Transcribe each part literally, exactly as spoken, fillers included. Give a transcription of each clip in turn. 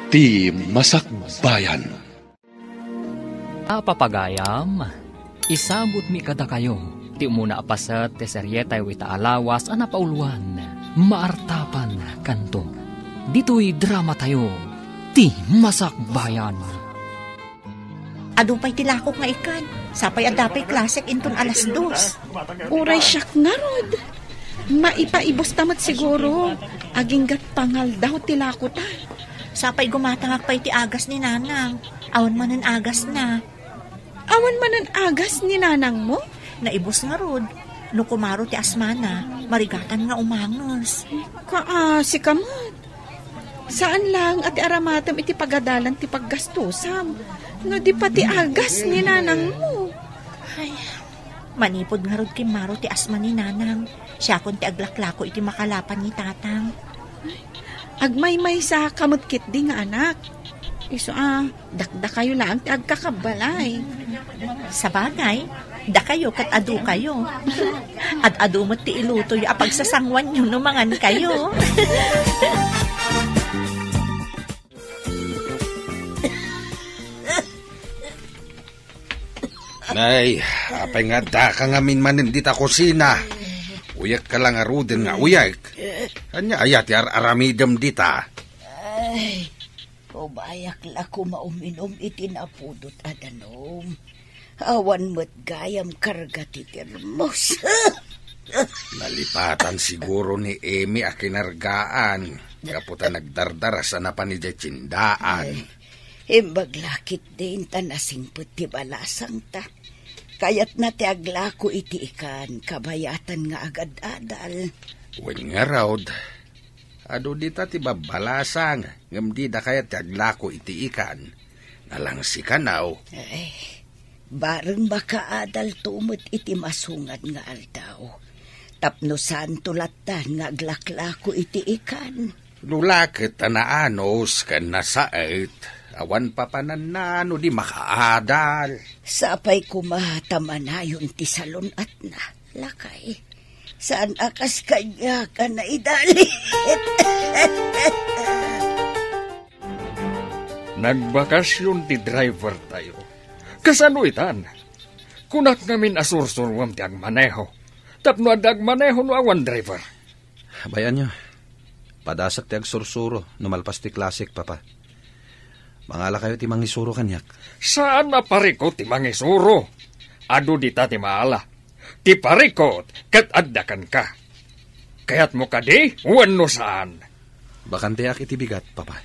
Ti Masakbayan. A papagayam, isabutmi kadakayo ti umuna a paset ti serietayo ita a lawas a napauluan, Maartapan Kanto. Ditoy dramatayo, Ti Masakbayan. Adu pay ti lakok nga ikan, sapay adda pay klasek inton alas dos. Uray siak ngarud. Maipaibus ta met siguro. Aginggat pangaldaw ti lakota. Sapay gumatangak pay ti agas ni Nanang. Awan manen agasna. Awan manen agas ni Nanangmo? Naibus ngarud. No kumaro ti asmana, marigatan nga umanges. Kaasi ka met. Saan laeng a ti aramatem iti pagadalan ti paggastosam. No di pati agas ni Nanangmo. Ay, manipud ngarud kimmaro ti asma ni Nanang, siakon ti aglaklako iti makalapan ni Tatang. Agmaymaysa ka met ketdi nga anak. Isu a, dakdakayo laeng ti agkakabbalay. Sabagay, dakayo ket adukayo. Ad-adu met ti ilutoyo a pagsasanguanyo no mangankayo. Nay, apay nga addaka ngamin manen dita kusina? Uyekka la ngaruden nga uyek. Ania aya ti ar-aramidem dita? Ay, kumayak la koma uminom iti napudot a danum. Awan met gayam karga ti termos. Nalipatan siguro ni Emi a kinargaan gapu ta nagdardaras a napan idiay tiendaan. Ay, imbag la ketdin ta nasingpet ti balasangta. Kayatna ti aglako iti ikan, kabayatan nga agad-adal. Wen ngarud, adu dita ti babbalasang, ngem dida kayat ti aglako iti ikan. Nalangsi kanaw. Ay, bareng makaadalto met iti masungad nga aldaw. Tapno saanto lattan nga aglaklako iti ikan. No la ket ta naanus ken nasaet, awan papananna no di makaadal. Sapay koma ta manayon ti salun-atna, lakay. Saan a kas kaniak a naidalit. Nagbakasyon ti driver tayo. Kasano itan? Kunak ngamin a sursuruem ti agmaneho. Tapno adda agmaneho no awan driver. Bay-anyo, padasek ti agsursuro no malpas ti klasek, Papa. Mangalakayo ti mangisuro kaniak. Saan a parikut ti mangisuro. Adu dita ti maala. Ti parikut ket adda kenka. Kayatmo kadi wenno saan? Bakanteak iti bigat, Papa.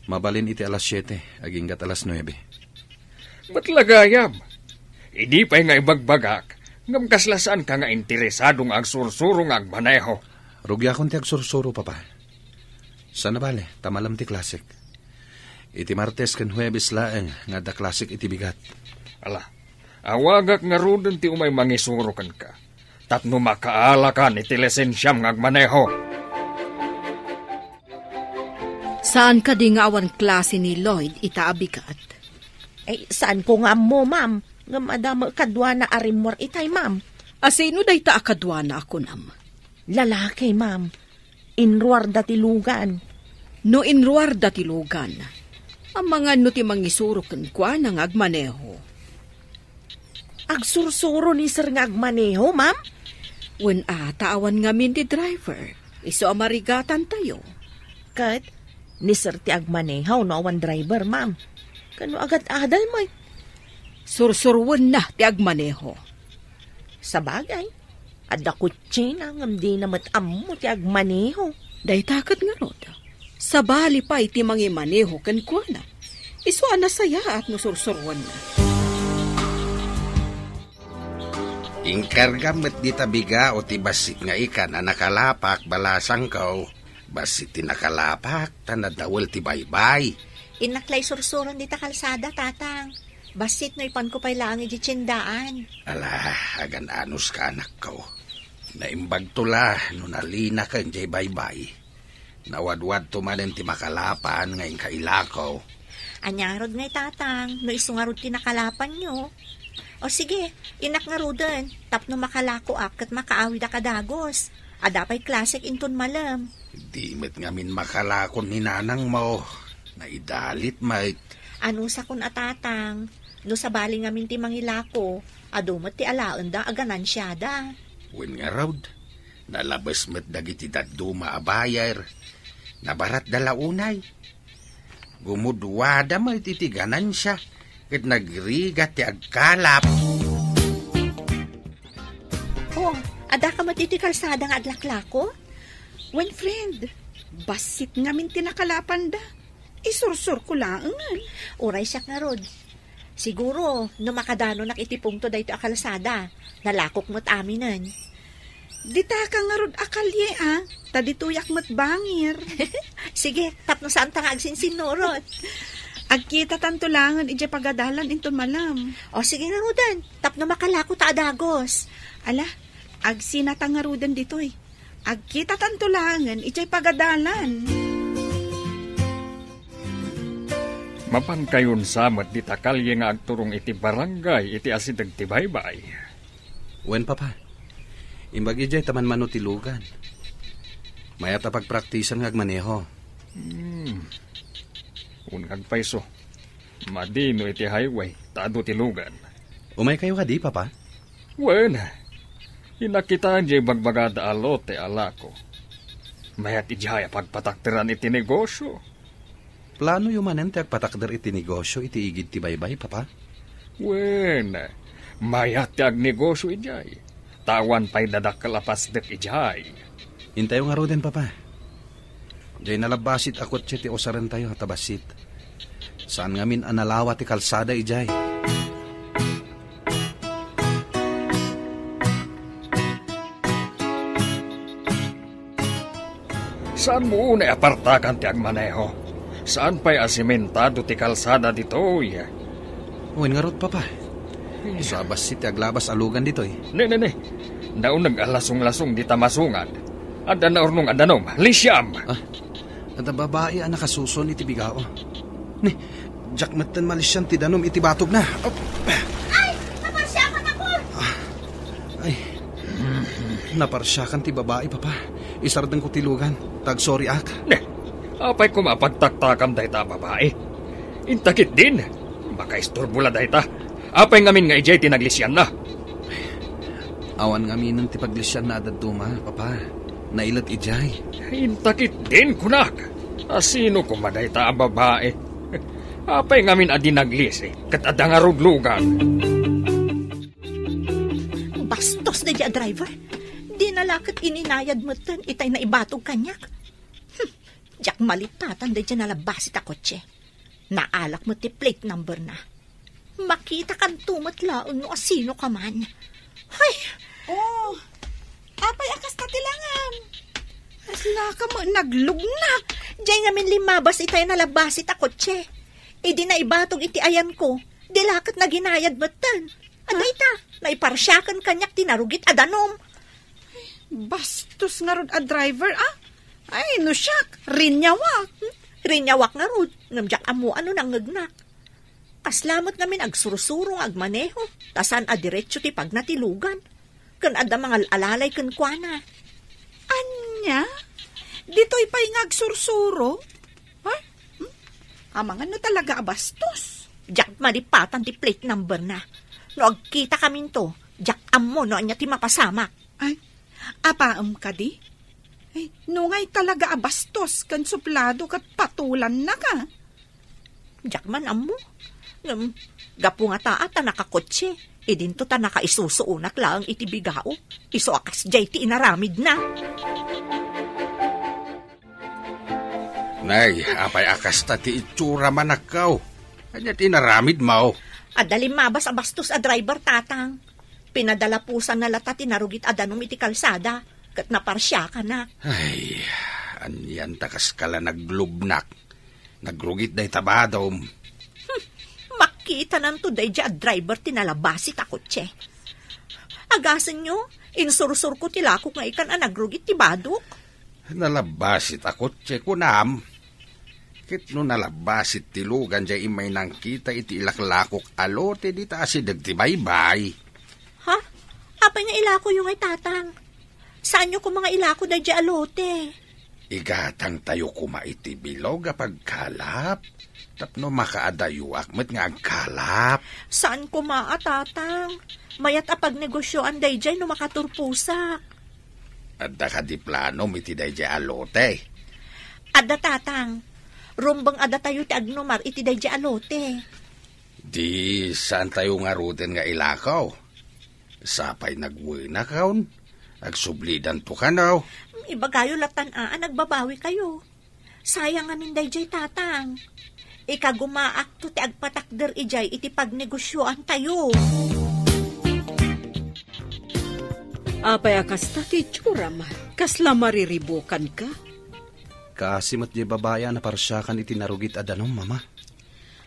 Mabalin iti alas siete, aginggat alas nuebe. Met la gayam. Idi pay nga ibagbagak, ngem kasla saanka nga interesado nga agsursuro nga agmaneho? Rugiakon ti agsursuro, Papa. Saan a bale, ta malem ti klasek. Iti Martes ken Huebes laeng nga adda klasek iti bigat. Ala, awagak ngaruden ti umay mangisuro kenka, tapno makaalakan iti lisensiam nga agmaneho. Saan kadi nga awan klase ni Lloyd ita a bigat? Ay, saanko nga ammo, ma'am. Ngem adda met kaduana a rimmuar itay, ma'am. A sino dayta a kaduana a kunam? Lalaki, ma'am. Inruarda ti lugan. No inruarda ti lugan, amangan no ti mangisuro kenkuana nga agmaneho? Agsursuro ni sir nga agmaneho, ma'am? Wen a, ta awan ngamin ti driver. Isu a marigatantayo. Ket ni sir ti agmaneho no awan driver, ma'am. Ken no agad-adal met. Sursuruenna ti agmaneho. Sabagay, adda kutsina ngem dina met ammo ti agmaneho. Dayta ket ngarud, sabali pay ti mangimaneho kenkuana. Isu a nasayaat no sursuruenna. Inkargam met dita bigao ti bassit nga ikan a nakalapak, balasangko. Bassit ti nakalapak, ta nadawel ti baybay. Innak la isursuron dita kalsada, Tatang. Bassit no ipanko pay laeng idiay tiendaan. Ala, agan-anos ka, anakko. Naimbagto la no nalinaken diay baybay. Nawadwadto manen ti makalapan nga inka ilako. Ania ngarud ngay, Tatang, no isu ngarud ti nakalapanyo? O sige, innak ngaruden, tapno makalakoak ket makaawidak a dagus. Adda pay klasek inton malem. Di met ngamin makalako ni nanangmo. Naidalit met. Anusakon a tatang, no sabali ngamin ti mangilako, adu met ti alaenda a ganansiada. Wen ngarud, nalabes met dagiti dadduma a buyer. Nabaratda la unay. Gumudwada met iti ganansia, ket nagrigat ti agkalap. Oh, adda ka met iti kalsada nga aglaklako? Wen, friend, bassit ngamin ti nakalapanda. Isursurko laengen. Uray siak ngarud. Siguro, no makadanonak iti pungto daytoy a kalsada, nalakok met aminen. Ditaka ngarud a kalye, a, ta ditoyak met bangir. Sige, tapno saanta nga agsinsinnurot. Agkitatanto laengen idiay pagadalan inton malem. O, sige ngaruden, tapno makalako ta a dagus. Ala, agsinata ngaruden ditoy. Agkitatanto laengen idiay pagadalan. Mapan kayonsa met dita kalye nga agturong iti barangay iti asideg ti baybay. Wen, Papa. Imbag idiay ta manmano ti lugan. Mayat a pagpraktisan nga agmaneho. Hmm. Wen, agpayso. Madi no iti highway, ta adu ti lugan. Umaykayo kadi, Papa? Wen, inakitaen diay bagbagada a lote a lako. Mayat idiay a pagpatakderan iti negosio. Planoyo manen ti agpatakder iti negosio iti igid ti baybay, Papa? Wen, mayat ti agnegosio idiay. Ta awan pay dadakkel a pasdek idiay. Intayo ngaruden, Papa. Diay nalabbasit a kotse ti usarentayo ta bassit. Saan ngamin a nalawa ti kalsada idiay. Saanmo unay a partakan ti agmaneho. Saan pay a simentado ti kalsada ditoy. Wen ngarud, Papa. Isu a bassit ti aglabas a lugan ditoy. Ne, ne, ne. Nauneg a lasonglasong dita masungad. Adda naurnong a danum. Lisiam! Ah, adda babai a nakasuson iti bigao. Ne, diak metten malisian ti danum iti batogna. Oh. Ay! Naparsiakan ako! Ah, ay. Naparsiakan ti babai, Papa. Isardengko ti lugan. Tagsoriak. Ne, apay koma a pagtaktakam dayta a babai? Inta ketdin. Makaisturbo la dayta. Apay ngamin nga idiay ti naglisianna? Awan ngaminen ti paglisianna a dadduma, Papa. Nailet idiay. Inta ketdin, kunak. A sino koma dayta a babai? Apay ngamin a di naglisi ket adda ngarud lugan? Bastos daydiay a driver. Dina la ket ininayad metten itay naibatog kaniak. Hmm, diak malipatan daydiay nalabbasit a kotse. Naalak met ti plate number na. Makitakanto met laeng no asino ka man. Hay! Oh, apay a kasta ti langam? Aslaka met naglugnak. Diay ngamin limmabas itay nalabbasit a kotse. Idi naibatog iti ayanko, di la ket naginayad metten. Adda ita, naiparsiakan kaniak ti narugit a danum. Bastos ngarud a driver, a? Ay, no siak, rinyawak. Hmm? Rinyawak ngarud, ngem diak ammo no nangngegnak. Kasla met ngamin agsursuro nga agmaneho, ta saan a diretso ti pagna ti lugan. Ken adda mangal-alalay kenkuana. Ania? Ditoy pay nga agsursuro? Ay, hmm? Amangan no talaga a bastos. Diak malipatan ti plate number na. No agkitakaminto, diak ammo no ania ti mapasamak. Ay, apaem kadi? Ay, nungay talaga a bastos ken suplado ket patulannak a. Diak man ammo. Ngem, gapu ngata a ta nakakotse, idinto ta nakaisusuonak laeng iti bigao. Isu a kasdiay ti inaramidna. Nay, apay a kasta ti itsura, manakkaw? Ania ti inaramidmo? Adda limmabas a bastos a driver, tatang. Pinadalapusanna lata ti narugit a danum iti kalsada, ket naparsiakanna. Ay, anian ta kaskala naglubnak. Nagrugit dayta badom. Hmm, makitananto daydiay a driver ti nalabasit a kotse. Agasenyo, insursurko ti lakok nga ikan a nagrugit ti badok. Nalabasit a kotse, kunam. Ket no nalabasit ti lugan diay immay nangkita iti ilaklakok a lote dita asideg ti baybay. Ha? Apay nga ilakoyo ngay, tatang? Saanyo koma nga ilako daydiay a lote? Igatangtayo koma iti bilog a pagkalap tapno makaadayoak met nga agkalap. Saan koma a, Tatang. Mayat a pagnegosioan daydiay no makaturposak. Adda kadi planom iti daydiay a lote? Adda, Tatang. Rumbeng a datayo ti agnumar iti daydiay a lote. Di saantayo ngaruden nga ilako? Sapay nagwenakon, agsublidanto kano. Ibagayo latan a, a nagbabawikayo. Sayang ngamin daydiay, Tatang. Ikagumaakto ti agpatakder idiay iti pagnegosioantayo. Apay a kasta ti itsuram? Kasla mariribukanka? Kaasi met diay babai a naparsiakan iti narugit a danum, Mama.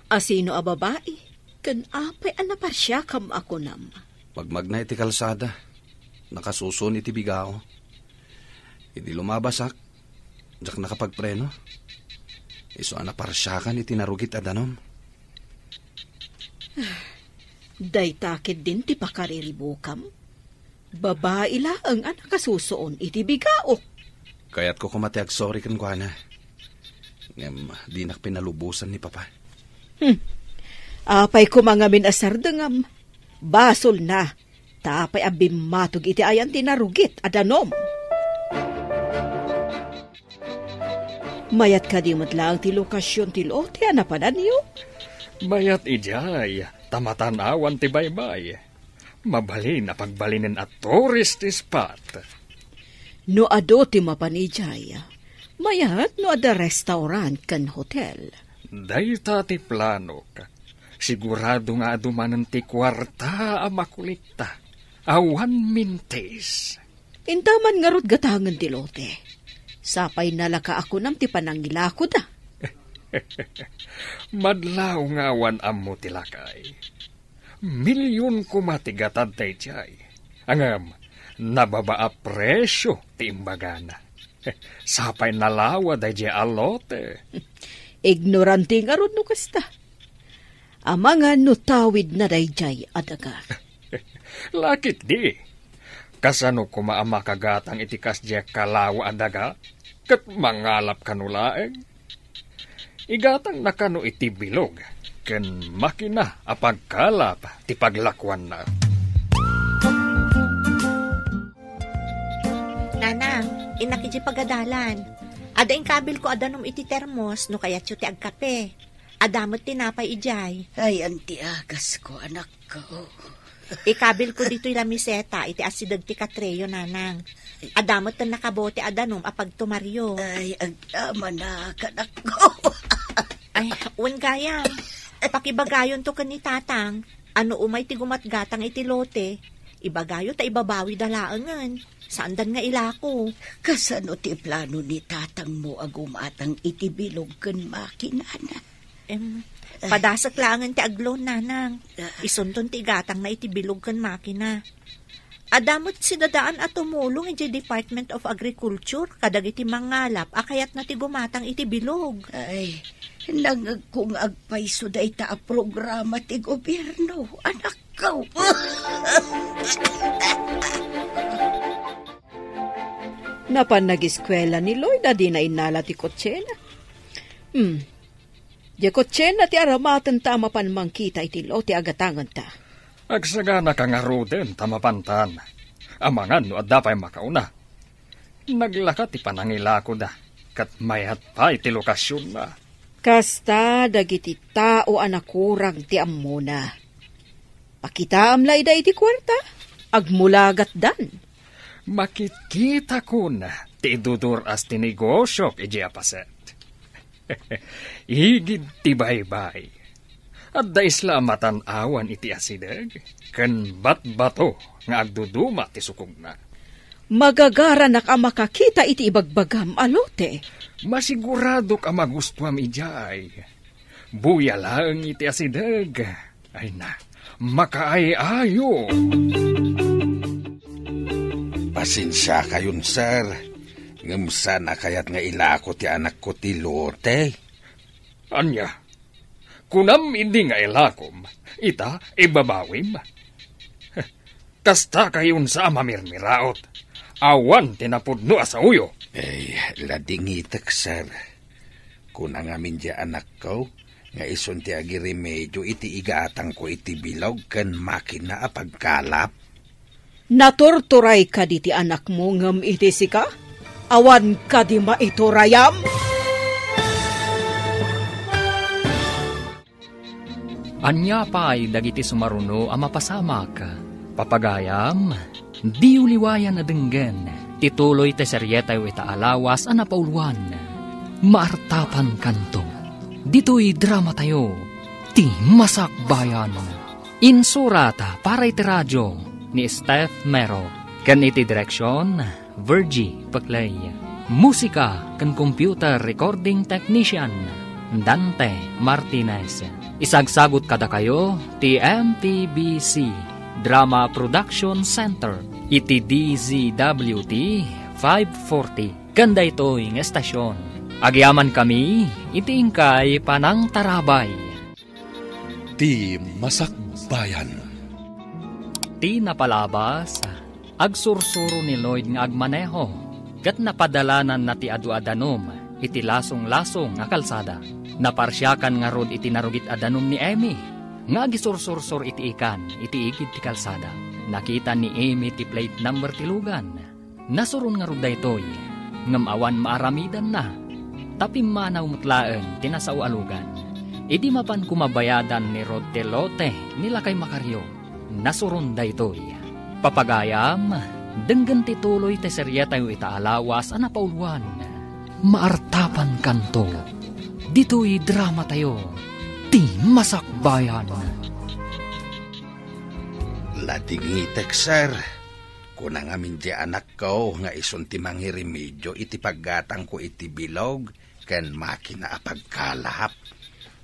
A sino a babai? Ken apay a naparsiakam a kunam? Magmagna iti kalsada. Nakasusuon iti bigao. Idi lumabasak, diak nakapagpreno. Isu a naparsiakan iti narugit a danum. Dayta ketdin ti pakariribukam? Babai laeng a nakasusuon iti bigaok. Kayatko koma ti agsorry kenkuana. Ngem dinak pinalubosan ni Papa. Hmm. Apay koma ngamin a sardengam? Basolna, ta apay a bimmatog iti ayan ti narugit a danum? Mayat kadi met laeng ti lokasion ti lote a napananyo? Mayat idiay, ta matan-awan ti baybay. Mabalin a pagbalinen a tourist spot. No adu ti mapan idiay, mayat no adda restaurant ken hotel. Dayta ti planok. Sigurado nga adu manen ti kuarta a makulitta. Awan mintis. Intaman ngarud gatangen ti lote. Sapay nalaka a kunam ti panangilakoda. Madlaw nga awan ammo ti lakay. Milyon koma ti gatad daydiay. Ngem, nababa a presio ti imbagana. Sapay nalawa daydiay a lote. Ignorante ngarud no kasta. Amangan no tawidna daydiay a daga. Lakit di. Kasano koma a makagatang iti kasdiay kalawa a daga? Ket mangalap kano laeng? Igatangna kano iti bilog ken makina a pagkalap ti paglakuanna. Nanang, innak iti pagadalan. Adda inkabilko a danum iti termos no kayatyo ti agkape. Adda met tinapay idiay. Ay, anti agasko, anakko. Ikabilko ditoy lamiseta iti asideg ti katreyo, Nanang. Adda met ten nakabote a danum a pagtumaryo. Ay, agdamanak, anakko. Ay, wen gayam. Pakibagayonto ken ni Tatang. No umay ti gumatgatang iti lote, ibagayo ta ibabawida laengen. Saandan nga ilako. Kasano ti plano ni tatangmo a gumatang iti bilog ken makinana? Em, padasek laengen ti agloan, Nanang. Ah. Isunton ti igatangna iti bilog ken makina. Adda met sidadaan a tumulong idiay Department of Agriculture kadagiti mangalap a kayatna ti gumatang iti bilog. Ay, nangngegko nga agpayso dayta a programa ti gobierno, anakko. Napan nagiskuela ni Lloyd a dina innala ti kotsena. Hmm. Diay kotsena ti aramatenta a mapan mangkita iti lote a gatangenta. Agsaganaka ngaruden ta mapantan. Amangan no adda pay makauna. Naglaka ti panangilakoda, ket mayat pay ti lokasionna. Kasta dagiti tao a nakurang ti ammona. Pakitaam la ida iti kuarta, agmulagatdan. Makitkitakon ti idudur-as ti negosiok idiay a paset. Igid ti baybay. Adda isla a matan-awan iti asideg, ken batbato nga agduduma ti sukogna. Magagaranak a makakita iti ibagbagam a lote. Masiguradok a magustuam idiay. Buya laeng iti asideg. Ay na, makaay-ayo. Pasensiakayon, sir. Ngem saan a kayat nga ilako ti anakko ti lote. Ania? Kunam idi nga ilakom, ita ibabawim? Kasta kayon sa a mamirmiraot. Awan ti napudno a saoyo. Ay, ladingitek, sir. Kuna ngamin diay anakko nga isun ti agiremedio iti igatangko iti bilog ken makina a pagkalap. Naturturay kadi ti anakmo ngem iti sika? Awan kadi maiturayam? Ania pay dagiti sumaruno a mapasamak? Papagayam, diyo liwayan a denggen ti tuloy ti serietayo ita a lawas a napauluan. Maartapankanto. Ditoy dramatayo, Ti Masakbayan. Insurat para iti radio ni Steph Mero ken iti direksion, Virgie Peclay. Musika ken computer recording technician, Dante Martinez. Isagsagut kadakayo ti M P B C Drama Production Center iti D Z W T five forty ken daytoy nga estasion. Agyamankami iti inkay panangtarabay. Ti Masakbayan. Ti napalabas, agsursuro ni Lloyd nga agmaneho, ket napadalananna ti adu a danum iti lasonglasong a kalsada. Naparsiakan ngarud iti narugit a danum ni Emmy nga agisursursor iti ikan iti igid ti kalsada. Nakita ni Emmy ti plate number ti lugan. Nasuron ngarud daytoy, ngem awan maaramidanna, ta pimmanaw met laeng ti nasao a lugan. Idi mapan koma bayadan ni Rod ti lote ni Lakay Macario, nasuron daytoy. Papagayam, denggen ti tuloy ti serietayo ita a lawas a napauluan. Maartapankanto. Ditoy dramatayo, Ti Masakbayan. Ladingitek, sir. Kuna ngamin diay anakko nga isun ti mangiremedio iti paggatangko iti bilog ken makina a pagkalap.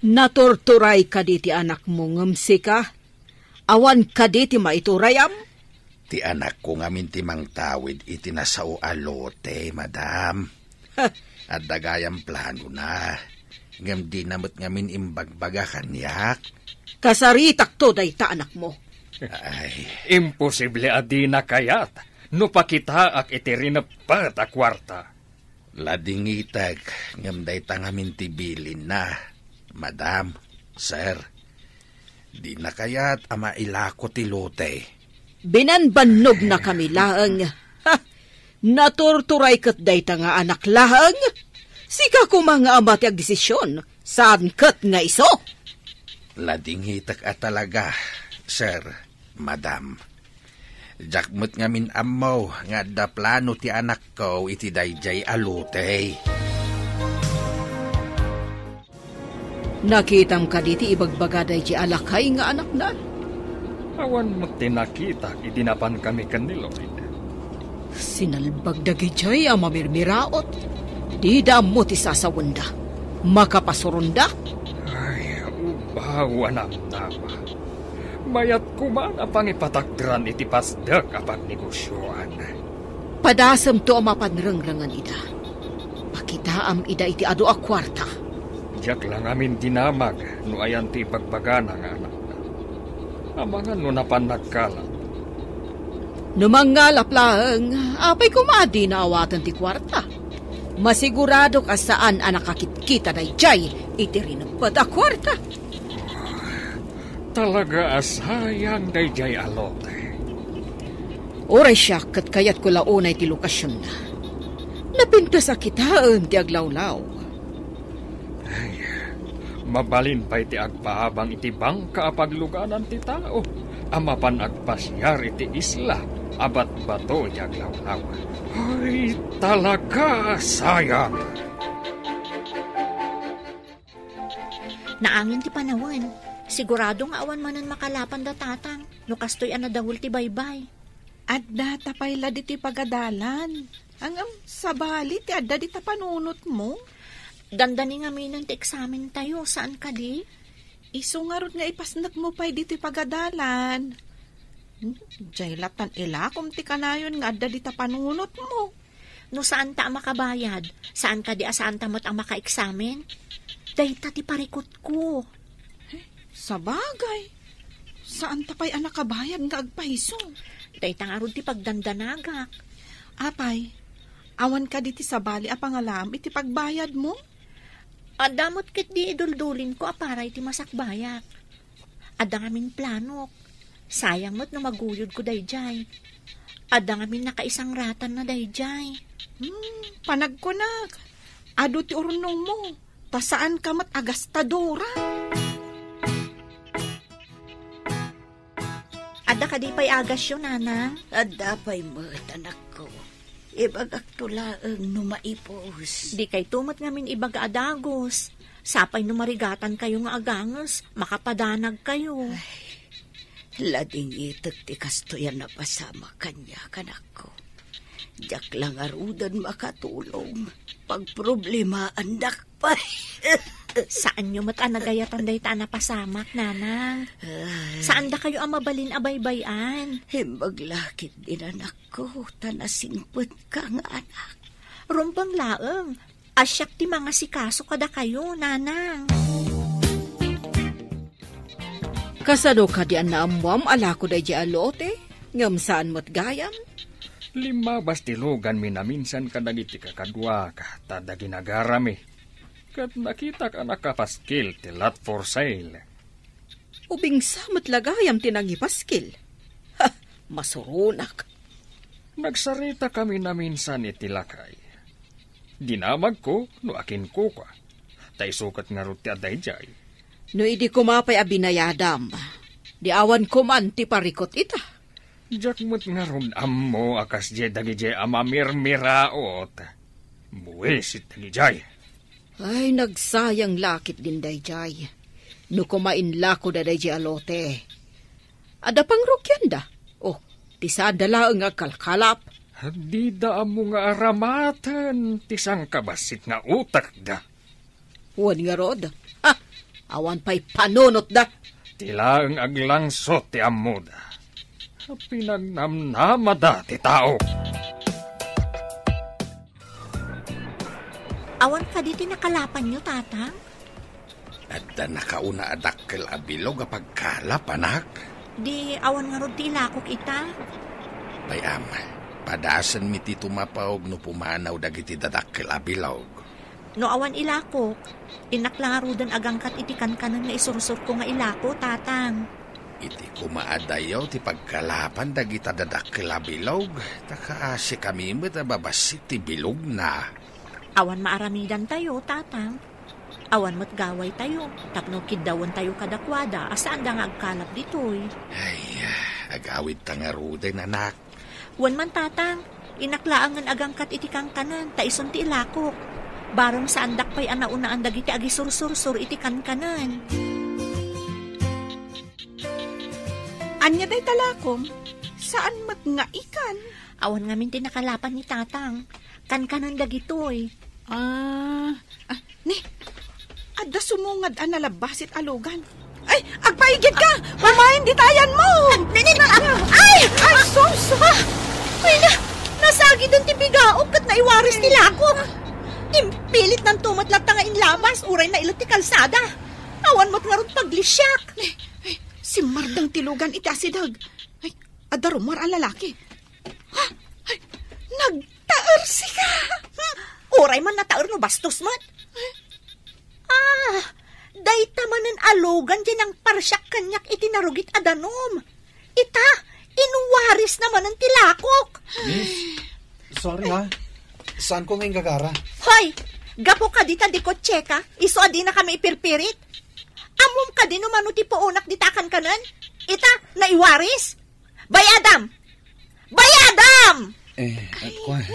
Naturturay kadi ti anakmo ngem sika? Awan kadi ti maiturayam? Ti anakko ngamin ti mangtawid iti nasao a lote, madam. Adda gayam planona, ngem dina met ngamin imbagbaga kaniak. Kasaritakto dayta anakmo. Ay. Imposible a dina kayat no pakitaak iti rineppet a kuarta. Ladingitek, ngem dayta ngamin ti bilinna, madam, sir. Dina kayat a mailako ti lote. Binanbannognakami laeng. Ha! Naturturay ket dayta nga anak laeng. Sika koma nga ama ti agdesision, saan ket nga isu. Ladingitek a talaga, sir, madam. Diak met ngamin ammo nga adda plano ti anakko iti daydiay a lote. Nakitam kadi ti ibagbaga daydiay a lakay nga anakna? Awan met ti nakitak idi napankami ken ni Lloyd. Sinalbag dagidiay a mamirmiraot. Dida ammo ti sasawenda. Makapasuronda. Ay, ubaw a namnama. Mayat koma a pangipatakderan iti pasdek a pagnegosioan. Padasemto a mapan rengrengen ida. Pakitaam ida iti adu a kuarta. Diak la ngamin dinamag no ayan ti ibagbagana nga anakna. Amangan no napan nagkalat. No mangngalap laeng, apay koma a dina awaten ti kuarta? Masiguradok a saan a nakakitkita daydiay iti rineppet a kuarta. Talaga a sayang daydiay a lote. Uray siak ket kayatko la unay ti lokasionna. Napintas a kitaem ti aglawlaw. Ay, mabalin pay ti agpaabang iti bangka a pagluganan ti tao a mapan agpasiar iti isla a batbato iti aglawlaw. Ay, talaga a sayang! Naangin ti panawen. Sigurado nga awan manen makalapan da tatang no kastoy a nadawel ti baybay. Adda ta pay la ditoy pagadalan. Ngem sabali ti adda dita panunotmo. Dandani ngaminen ti eksamentayo, saan kadi? Isu ngarud nga ipasnekmo pay ditoy pagadalan. Hmm, diay lattan ilakom ti kanayon nga adda dita panunotmo. No saanta a makabayad, saan kadi a saanta met a makaeksamen? Dayta ti parikutko. Eh, sabagay, saanta pay a nakabayad nga agpayso. Dayta ngarud ti pagdandanagak. Apay, Awan kadi ti sabali a pangalaam iti pagbayadmo? Adda met ketdi iduldulinko a para iti masakbayak. Adda ngamin planok. Sayang met no maguyodko daydiay. Adda ngamin nakaisangratna daydiay. Hmm, panagkunak, adu ti urnongmo, ta saanka met a gastadora. Adda kadi pay agasyo, nanang? Adda pay met, anakko. Ibagakto laeng no maipus. Dikayto met ngamin ibaga a dagus. Sapay no marigatankayo nga aganges, makapadanagkayo. Ay, ladingitek ti kastoy a napasamak kaniak, anakko. Diak la ngaruden makatulong. Pagproblemaandak pay. Saanyo met a nagayatan dayta a napasamak, nanang. Ay. Saandakayo a mabalin a baybay-an. Imbag la ketdin, anakko, ta nasingpetka nga anak. Rumbeng laeng, a siak ti mangasikaso kadakayo, nanang. Kasano kadi a naammuam a lako daydiay a lote, ngem saan met gayam? Limmabas ti luganmi naminsan kadagiti kakaduak ta adda ginagarami. Ket nakitak a nakapaskil ti lot for sale. Ubingsa met la gayam ti nangipaskil. Ha, masuronak. Nagsaritakami naminsan iti lakay. Dinamagko no akinkukua. Ta isu ket ngarud ti adda idiay. No idi koma pay a binayadam, di awan koman ti parikut ita. Diak met ngarud ammo a kasdiay dagidiay a mamirmiraot. Buisit dagidiay. Ay, nagsayang la ketdin daydiay. No koma inlakoda daydiay a lote. Adda pangrugianda. Oh, ti saanda laeng nga agkalkalap. Dida ammo nga aramaten ti sangkabassit nga utekda. Wen ngarud, ha, awan pay panunotda. Ti laeng aglangsot ti ammoda. Pinagnamnamada ti tao. Awan kadi ti nakalapanyo, Tatang? Adda nakauna a dakkel a bilog a pagkalap, anak. Di awan ngarud ti ilakok ita? Bay-am, padasenmi ti tumapawg no pumanaw dagiti dadakkel a bilog. No awan ilakok, innak la ngaruden agangkat iti kankanen nga isursurko nga ilako, Tatang. Iti koma a dayaw ti pagkalapan dagita dadakkel a bilog, ta kaasikami met a babassit ti bilogna. Awan maaramidantayo, Tatang. Awan met gawaytayo, tapno kiddawentayo kadakuada a saanda nga agkalap ditoy. Ay, agawidta ngaruden, anak. Wen man, Tatang, innak laengen agangkat iti kankanen, ta isun ti ilakok. Bareng saandak pay a naunaan dagiti agisursursor iti kankanen. Ania dayta lakom? Saan met nga ikan? Awan ngamin ti nakalapan ni Tatang. Kankanen dagitoy. Ah, ah, ni, adda sumungad a nalabbasit a lugan. Ay, agpaigid ka! Umayen dita ayanmo! Ah, ni, ni, ah, ay! Ay, sus! Ah, ay na, nasagiden ti bigaok ket naiwaris ti lakok. Impilitnanto met latta nga inlabas, uray nailet ti kalsada. Awan met ngarud paglisiak. Ni, ay, simmardeng ti lugan iti asideg. Ay, adda rummuar a lalaki. Ha? Ay, nagtaersika! Hmm, uray man nataer no bastos met. Ah, dayta manen a lugan ti nangparsiak kaniak iti narugit a danum. Ita, inwarisna manen ti lakok. Miss, sorry ha. Saanko nga inggagara. Hoy, gapu kadi ta dikotseka, isu a dinakami ipirpirit. Ammom kadi no mano ti puonak dita a kankanen? Ita, naiwaris? Bayadam! Bayadam! Eh, at kuan.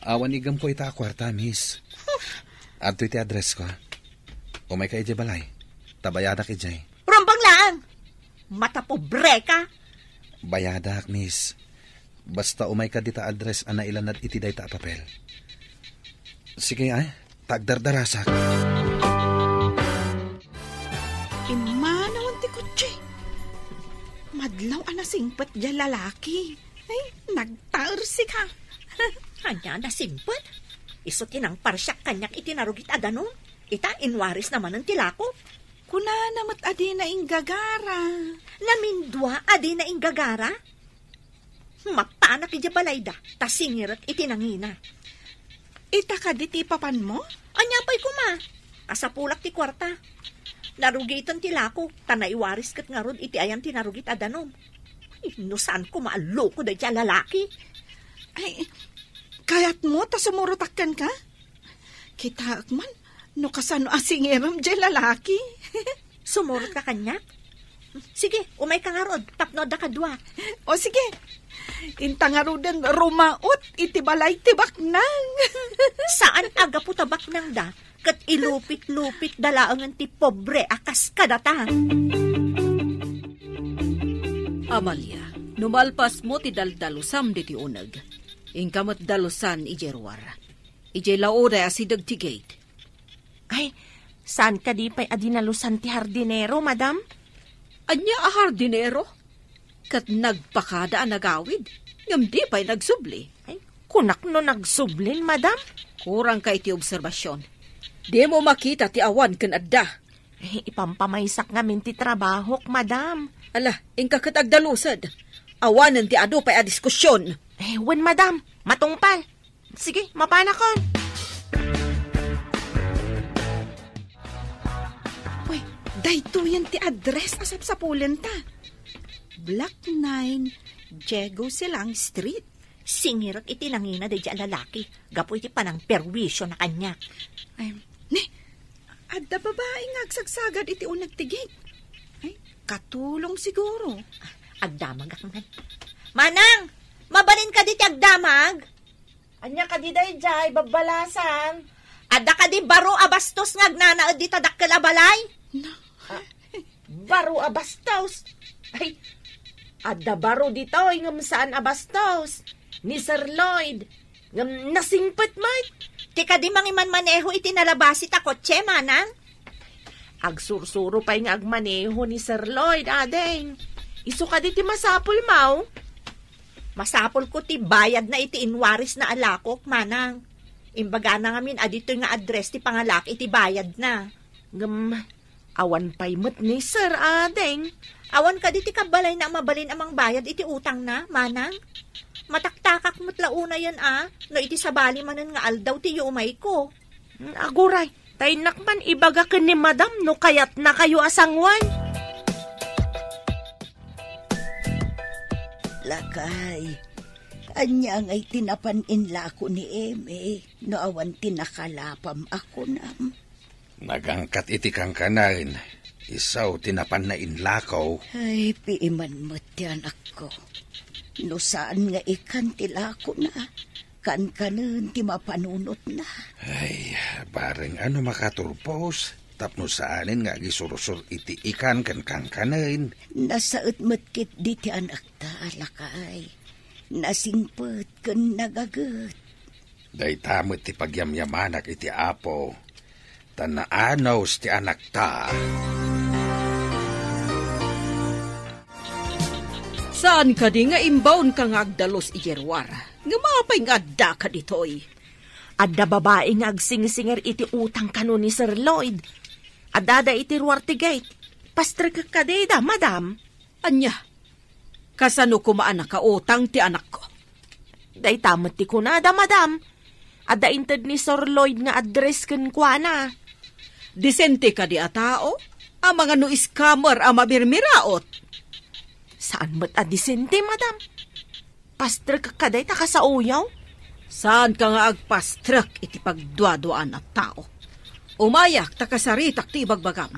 Awan igamko ita a kuarta, miss. Adtoy ti addressko. Umayka idiay balay. Ta bayadak idiay. Rumbeng laeng! Matapobreka! Bayadak, miss. Basta umayka dita address a nailanad iti dayta a papel. Sige, ay. Ta agdardarasak. Immanawen ti kotse. Madlaw a nasingpet diay lalaki. Ay, nagtaersika. Ania a nasingpet? Isu ti nangparsiak kaniak iti narugit a danum. Ita, inwarisna manen ti lakok. Kunana met a dina inggagara. Namindua a dina inggagara? Mapanak idiay balayda, ta singirek iti nangina. Ita kadi ti ipapanmo? Ania pay koma? Kasapulak ti kuarta. Narugiten ti lako, ta naiwaris ket ngarud iti ayan ti narugit a danum. Ay, no saan koma a loko daydiay a lalaki? Ay, kayatmo ta sumurotak kenka? Kitaek man, no kasano a singirem diay lalaki. Sumurotka kaniak? Sige, umayka ngarud, tapno adda kadua. O sige, inta ngaruden rumaot iti balay ti baknang. Saan a gapu ta baknangda, ket ilupit-lupitda laengen ti pobre a kas kadata. Amalia, no malpasmo ti daldalusam ditoy uneg, inka met dalusan idiay ruar. Idiay laoday asideg ti gate. Ay, saan kadi pay a dinalusan ti hardinero, madam? Ania a hardinero? Ket nagpakada a nagawid, ngem di pay nagsubli. Ay, kunak no nagsublin, madam? Kurangka iti obserbasion. Dimo makita ti awan ken adda. Ay, ipampamaysak ngamin ti trabahok, madam. Ala, inka ket agdalused. Awanen ti adu pay a diskusion. Eh, wen, madam. Matungpal. Sige, mapanakon. Uy, daytoyen ti address a sapsapulenta. Block nine, Diego Silang Street. Singirek iti nangina daydiay a lalaki gapu iti panangperwisio na kaniak. Ay, ne, adda babai nga agsagsagad iti uneg ti gate. Ay, katulong siguro. Agdamagak man. Manang, mabalin kadi ti agdamag? Ania kadi daydiay, babbalasan? Adda kadi baro a bastos nga agnanaed dita dakkel a balay? Na. Ah, baro a bastos? Ay, adda baro ditoy ngem saan a bastos. Ni Sir Lloyd. Ngem nasingpet met. Ti kadi mangimanmaneho iti nalabasi ta kotse, manang? Agsursuro pay nga agmaneho ni Sir Lloyd, ading. Isu kadi ti masapul, maw? Masapulko ti bayadna iti inwarisna a lakok, manang. Imbagana ngamin a ditoy nga address ti pangalak iti bayadna. Ngem, awan pay met ni Sir, ading. Awan kadi ti kabbalayna a mabalin a mangbayad iti utangna, manang? Mataktakak met la unayen a, no iti sabali manen nga aldaw ti yumayko. Aguray, ta innak man ibaga ken ni Madam no kayatnakayo a sangoen. Lakay, ania ngay ti napan inlako ni Eme no awan ti nakalapam a kunam? Nagangkat iti kankanen, isu ti napanna inlako. Ay, piiman met ti anakko. No saan nga ikan ti lakona, kankanen ti mapanunotna. Ay, bareng a no makaturpos, tapno saanen nga agisursor iti ikan ken kankanen. Nasaet met ketdi ti anakta, lakay. Nasingpet ken nagaget. Dayta met ti pagyamyamanak iti Apo, ta naanus ti anakta. Saan kadi nga imbaonka nga agdalus idiay ruar? Ngem apay nga addaka ditoy? Adda babai nga agsingsingir iti utang kano ni Sir Lloyd. Addada iti ruar ti gate. Pastrekek kadi da, madam. Ania? Kasano koma a nakautang ti anakko? Dayta met ti kunada, madam. Adda inted ni Sir Lloyd nga address kenkuana. Disente kadi a tao? Amangan no scammer a mamirmiraot? Saan met a disente, madam. Pastrek ka dayta kasaoyo? Saanka nga agpastrek iti pagduaduaan a tao. Umayak ta kasaritak ti ibagbagam.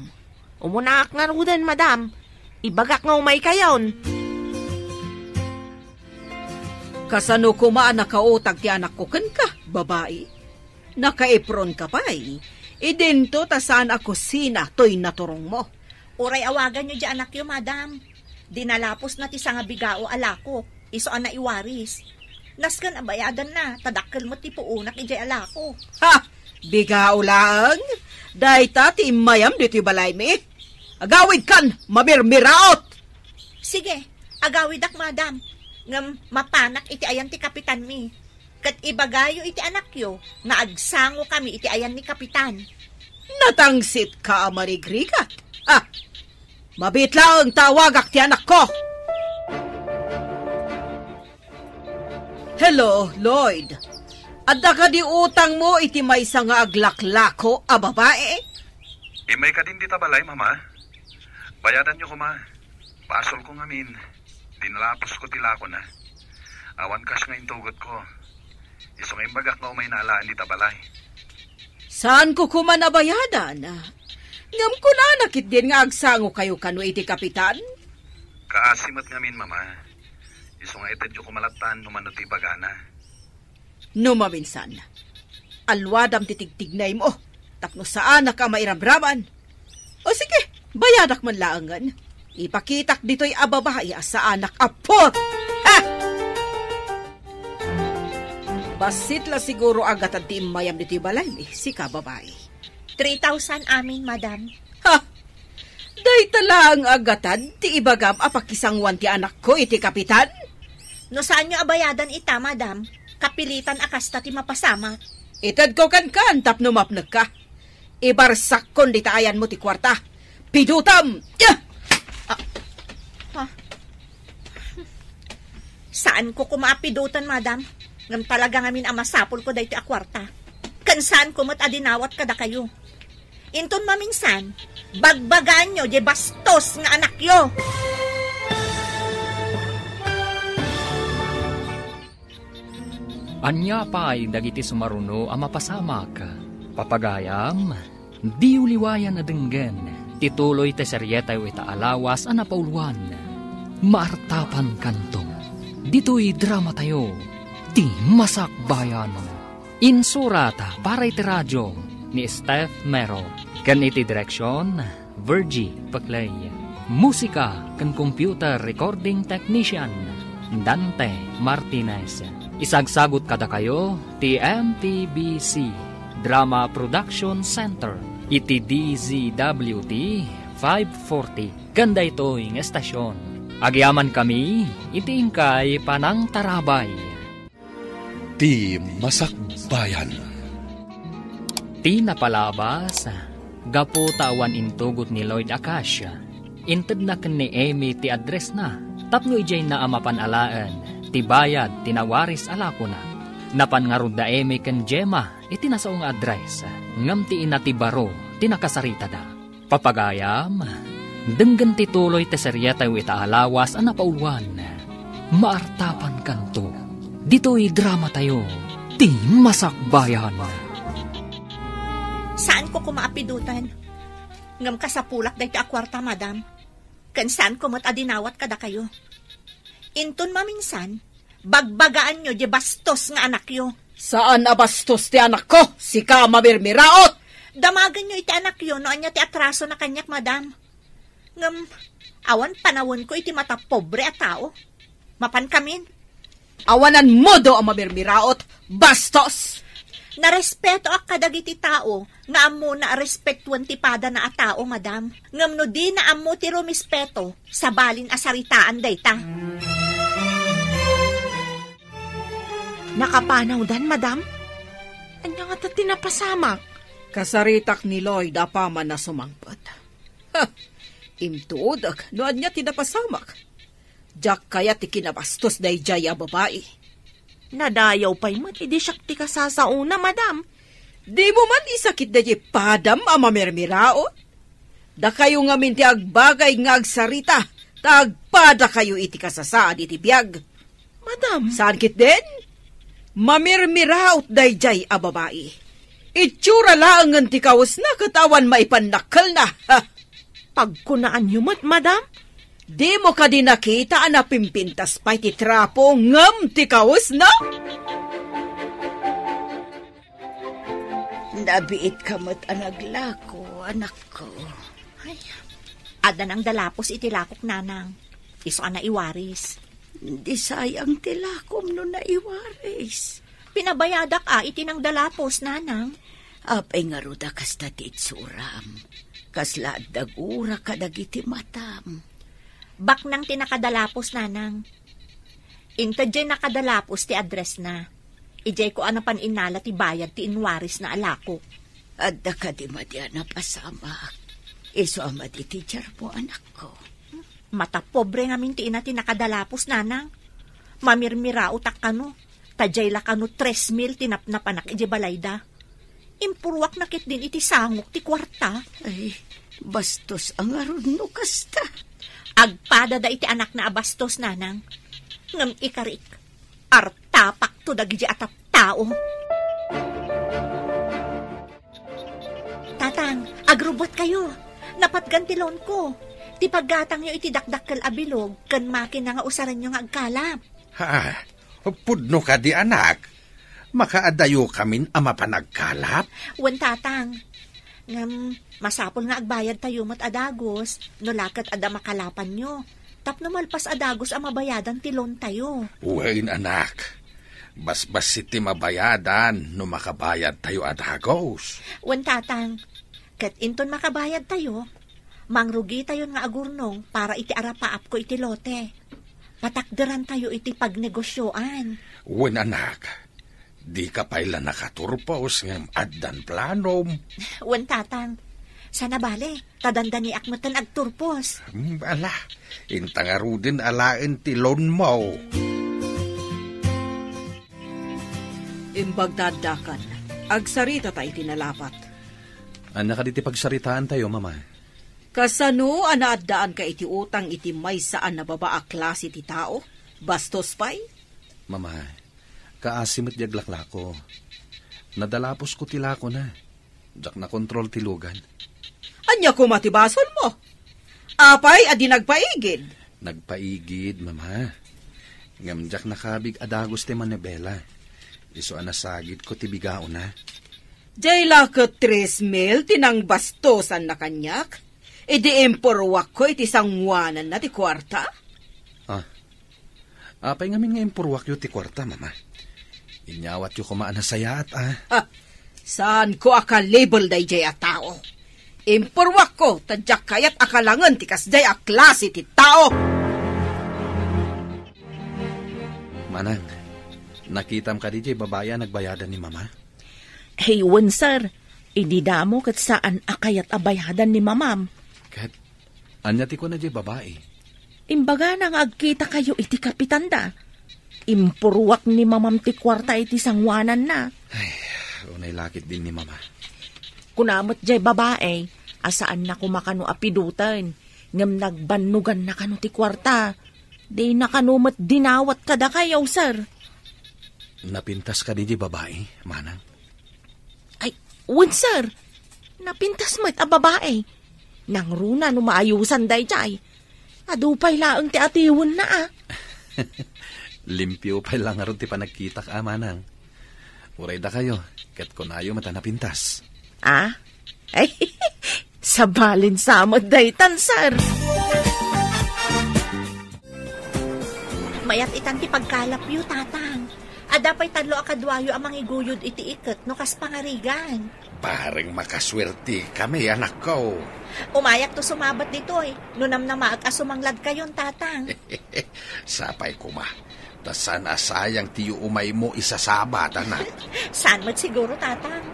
Umunaak ngaruden, madam. Ibagak nga umaykayon. Kasano koma a nakautang ti anakko kenka, babai? Nakaipronka pay. Idinto ta saan a kusina toy naturongmo. Uray awaganyo diay anakyo, madam. Dinalapusna ti sangabigao a lakok, isu a naiwaris. Nasken a bayadanna, ta dakkel met ti puonak idiay a lako. Ha! Bigao laeng? Dayta ti immayam ditoy balaymi? Agawidkan, mamirmiraot! Sige, agawidak, madam. Ngem mapanak iti ayan ti kapitanmi. Ket ibagayo iti anakyo nga agsangokami iti ayan ni Kapitan. Natangsitka a marigrigat. Ah, mabiit laeng ta awagak ti anakko. Hello, Lloyd. Adda kadi utangmo iti maysa nga aglaklako a babae? Immay kadin dita balay, Mama. Bayadanyo koma. Basolko ngamin. Dinalaposko ti lakona. Awan cash nga intugotko. Isu nga imbagak nga umayna alaen dita balay. Saanko koma a bayadan? Ngem kunana ketdin nga agsangokayo kano iti kapitan? Kaasi met ngamin, Mama. Isu nga itedyo koma lattan no mano ti ibagana. No maminsan, alwadam ti tigtignaymo tapno saanak a mairabraban. O sige, bayadak man laengen. Ipakitak ditoy a babai a saanak a put! Ha! Bassit la siguro a gatad ti immayam ditoy balaymi, sika babai. Three thousand amin, madam. Ha! Dayta laeng a gatad ti ibagam a pakisangoan ti anakko iti kapitan? No saanyo a bayadan ita, madam, kapilitan a kasta ti mapasamak. Itedko kenkan tapno mapnekka. Ibarsakkon dita ayanmo ti kuarta. Pidutam! Ah! Ah. Ha? Saanko koma a pidutan, madam. Ngem talaga ngamin a masapulko daytoy a kuarta. Ken saanko met a dinawat kadakayo. Inton maminsan, bagbagaanyo diay bastos nga anakyo. Ania pay dagiti sumaruno a mapasamak? Papagayam, diyo liwayan a denggen ti tuloy ti serietayo ita a lawas a napauluan. Maartapankanto. Ditoy dramatayo, Ti Masakbayan. Insurat para iti radio ni Steph Mero. Ken iti direksion, Virgie Peclay. Musika ken computer recording technician, Dante Martinez. Isagsagut kadakayo ti M T B C Drama Production Center iti D Z W T five forty ken daytoy nga estasion. Agyamankami iti inkay panangtarabay. Ti Masakbayan. Ti napalabas, gapu ta awan intugot ni Lloyd a cash, intedna ken ni Amy ti addressna tapno idiayna a mapan alaen ti bayad ti nawaris a lakona. Napan ngarud da Amy ken Gemma iti nasao nga address, ngem ti ina ti baro ti nakasaritada. Papagayam, denggen ti tuloy ti serietayo ita a lawas a napauluan. Maartapankanto. Ditoy dramatayo, Ti Masakbayan. Saanko koma a pidutan. Ngem kasapulak daytoy a kuarta, madam. Ken saanko met a dinawat kadakayo. Inton maminsan, bagbagaanyo diay bastos nga anakyo. Saan a bastos ti anakko, sika a mamirmiraot! Damagenyo iti anakyo no ania ti atrasona kaniak, madam. Ngem, awan panawenko iti matapobre a tao. Mapankamin. Awan a modo a mamirmiraot, bastos! Narespetoak kadagiti tao nga ammona a respetuen ti padana a tao, madam. Ngem no dina ammo ti rumespeto, sabalin a saritaan dayta. Nakapanawdan, madam? Ania ngata ti napasamak? Kasaritak ni Lloyd apaman a sumangpet. Ha! Intuodek no ania ti napasamak. Diak kayat ti kinabastos daydiay a babai. Nadayaw pay met idi siak ti kasasaona, madam. Dimo man isakit daydiay padam a mamirmiraot? Dakayo ngamin ti agbagay nga agsarita, ta agpadakayo iti kasasaan iti biag. Madam. Saan ketdin? Mamirmiraot daydiay a babai. Itsura laengen ti kawesna ket awan maipannakkelna. Ha! Pagkunaanyo met, madam? Dimo kadi nakita a napimpintas pay ti trapo ngem ti kawesna? Nabiitka met a naglako, anakko. Ay, adda nangdalapos iti lakok, nanang. Isu a naiwaris. Di sayang ti lakom no naiwaris. Pinabayadak a iti nangdalapos, nanang. Apay ngarud a kasta ti itsuram? Kasla adda gura kadagiti matam. Baknang ti nakadalapos, nanang. Inted diay nakadalapos ti addressna. Idiayko a napan innala ti bayad ti inwarisna a lakok. Adda kadi madi a napasamak? Isu a madi ti diarmo, anakko. Matapobre ngamin ti ina ti nakadalapos, nanang. Mamirmiraotak kano. Ta diay la kano tres mil ti napnapanak idiay balayda. Impurruakna ketdin iti sangok ti kuarta. Ay, bastos a ngarud no kasta. Agpada da iti anakna a bastos, nanang. Ngem ikarik, artapakto dagidi a tattao. Tatang, agrubbuatkayo. Napatgan ti loanko. Ti paggatangyo iti dakdakkel a bilog ken makina nga usarenyo nga agkalap. Ha? Pudno kadi, anak? Makaadayokamin a mapan agkalap? Wen, tatang. Ngem, masapul nga agbayadtayo met a dagus, no la ket adda makalapanyo. Tapno malpas a dagus a mabayadan ti loantayo. Wen, anak. Basbassit ti mabayadan no makabayadtayo a dagus. Wen, tatang. Ket inton makabayadtayo, mangrugitayon nga agurnong para iti arapaapko iti lote. Patakderantayo iti pagnegosioan. Wen, anak. Dika pay la nakaturpos ngem addan planom. Wen, tatang. Sana bale, ta dandaniak metten agturpos. Hmm, ala, inta ngaruden alaen ti loanmo. Imbag ta addakan, agsaritata iti nalapat. Ania kadi ti pagsaritaantayo, Mama? Kasano a naaddaanka iti utang iti maysa a nababa a klase ti tao? Bastos pay? Mama, kaasi met di aglaklako. Nadalaposko ti lakona. Diak nakontrol ti lugan. Ania koma ti basolmo? Apay a di nagpaigid? Nagpaigid, Mama. Ngem diak nakabig a dagus ti manibela. Isu a nasagidko ti bigaona. Diay la ket tres mil ti nangbastosanna kaniak? Idi impurruakko iti sangoananna ti kuarta? Ah. Apay ngamin nga impurruakyo ti kuarta, Mama? Inyawatyo koma a nasayaat, ah. Ha! Saanko a kalibel daydiay a tao. Impurruakko ta diak kayat a kalangen ti kasdiay a klase ti tao. Manang, nakitam kadi diay babai a nagbayadan ni Mama? Hey, wen, sir. Idi damo ket saan a kayat a bayadan ni Mamam. Ket ania ti kuna diay babai? Imbagana nga agkitakayo iti kapitanda. Impurruak ni Mamam ti kuarta iti sangoananna. Ay, unay la ketdin ni Mama. Kuna met diay babai a saanna koma kano a piduten, ngem nagbannoganna kano ti kuarta. Dina kano met dinawat kadakayo, sir. Napintas kadi diay babai, Manang? Ay, wen, sir. Napintas met a babai. Nangruna no maayusan daydiay. Adu pay laeng ti atiwenna, a. Limpio pay la ngarud ti panagkitak, a, Manang. Uray dakayo, ket kunayo met a napintas. A? Ay, sabalin sa met daytan, sir. Mayat itan ti pagkalapyo, Tatang. Adda pay tallo a kaduayo a mangiguyod iti iket no kas pangarigan. Bareng makasuertekami, anakko. Umayakto sumabat ditoy, no namnamaek a sumangladkayon, Tatang. Sapay koma, ta saan a sayang ti yuumaymo isasabat, anak. Saan met siguro, Tatang.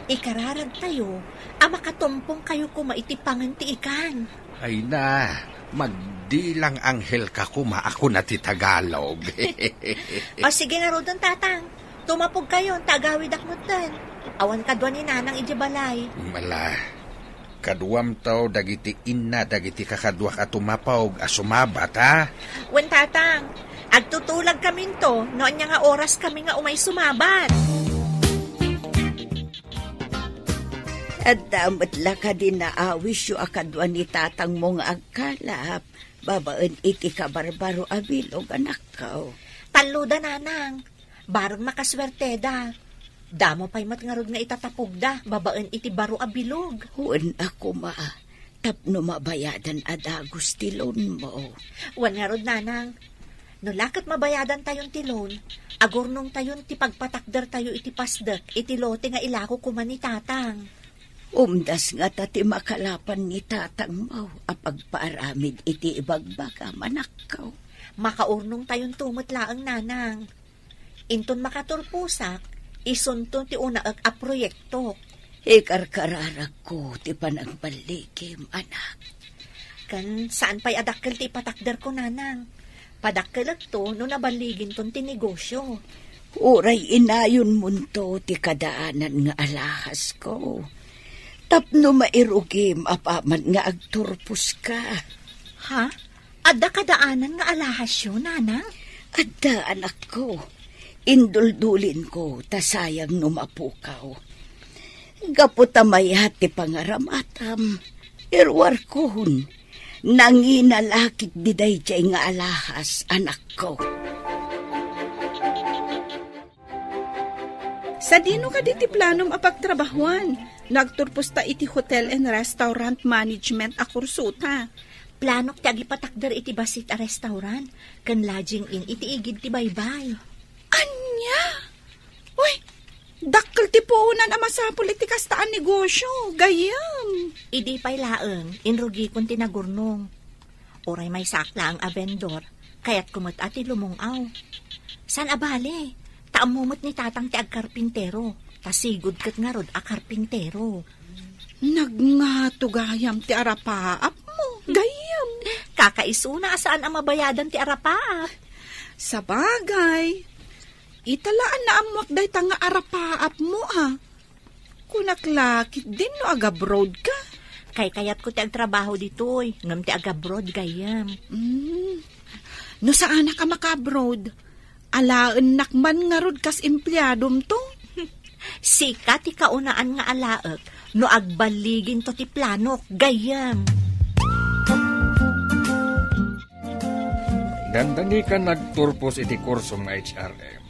Ikararagtayo a makatumpongkayo koma iti pangen ti ikan. Ay na, magdilang anghel ka koma a kuna ti Tagalog. O, sige ngaruden, Tatang. Tumapogkayon, ta agawidak metten. Awan kadua ni Nanang idiay balay. Ala, kaduamto dagiti inna dagiti kakaduak a tumapog a sumabat, a? Wen, Tatang. Agtutulagkaminto no ania nga oraskami nga umay sumabat. Adda met la kadi naawisyo a kadua ni tatangmo nga agkalap babaen iti kabarbaro a bilog, anakko? Talloda, Nanang. Bareng makasuerteda. Damo pay met ngarud nga itatapogda babaen iti baro a bilog. Wen a koma, tapno mabayadan a dagus ti loanmo. Wen ngarud, Nanang. No la ket mabayadantayon ti loan, agurnongtayon ti pagpatakdertayo iti pasdek iti lote nga ilako koma ni Tatang. Umdas ngata ti makalapan ni tatangmo a pagpaaramid iti ibagbagam, anakko. Makaurnongtayonto met laeng, Nanang. Inton makaturposak, isunto ti unaek a proyektok. Ikarkararagko ti panagballigim, anak. Ken saan pay a dakkel ti ipatakderko, Nanang. Padakkelekto no naballiginton ti negosio. Uray inayonmonto ti kadaanan nga alahasko. Tapno mairugim apaman nga agturposka. Ha? Adda kadaanan nga alahasyo, Nanang? Adda, anakko. Induldulinko, ta sayang no mapukaw. Gapu ta mayat ti pangaramatam, iruarkon, nangina la ketdi daydiay nga alahas, anakko. Sadino kadi ti planom a pagtrabahuan no agturposta iti hotel and restaurant management a kursota? Planok ti agipatakder iti bassit a restaurant ken lodging inn iti igid ti baybay. Ania? Uy, dakkel ti puonan a masapul iti kasta a negosio, gayyem. Idi pay laeng, inrugikon ti nagurnong. Uray maysaak laeng a vendor, kayatko met a ti lumung-aw. Saan a bale, ta ammo met ni Tatang ti agkarpintero, ta sigud ket ngarud a karpintero. Nagngato gayam ti arapaapmo, gayyem. Kakaisuna a saan a mabayadan ti arapaap. Sabagay, ita la a naammoak dayta nga arapaapmo, a. Kunak la ketdin no agabroad ka. Kaykayatko ti agtrabaho ditoy, ngem ti agabroad, gayyem. Mm. No saanak a makaabroad, alaennak man ngarud kas empleadom to. Sika ti kaunaan nga alaek no agballiginto ti planok, gayyem. Dandani ka nagturpos iti kursom nga H R M.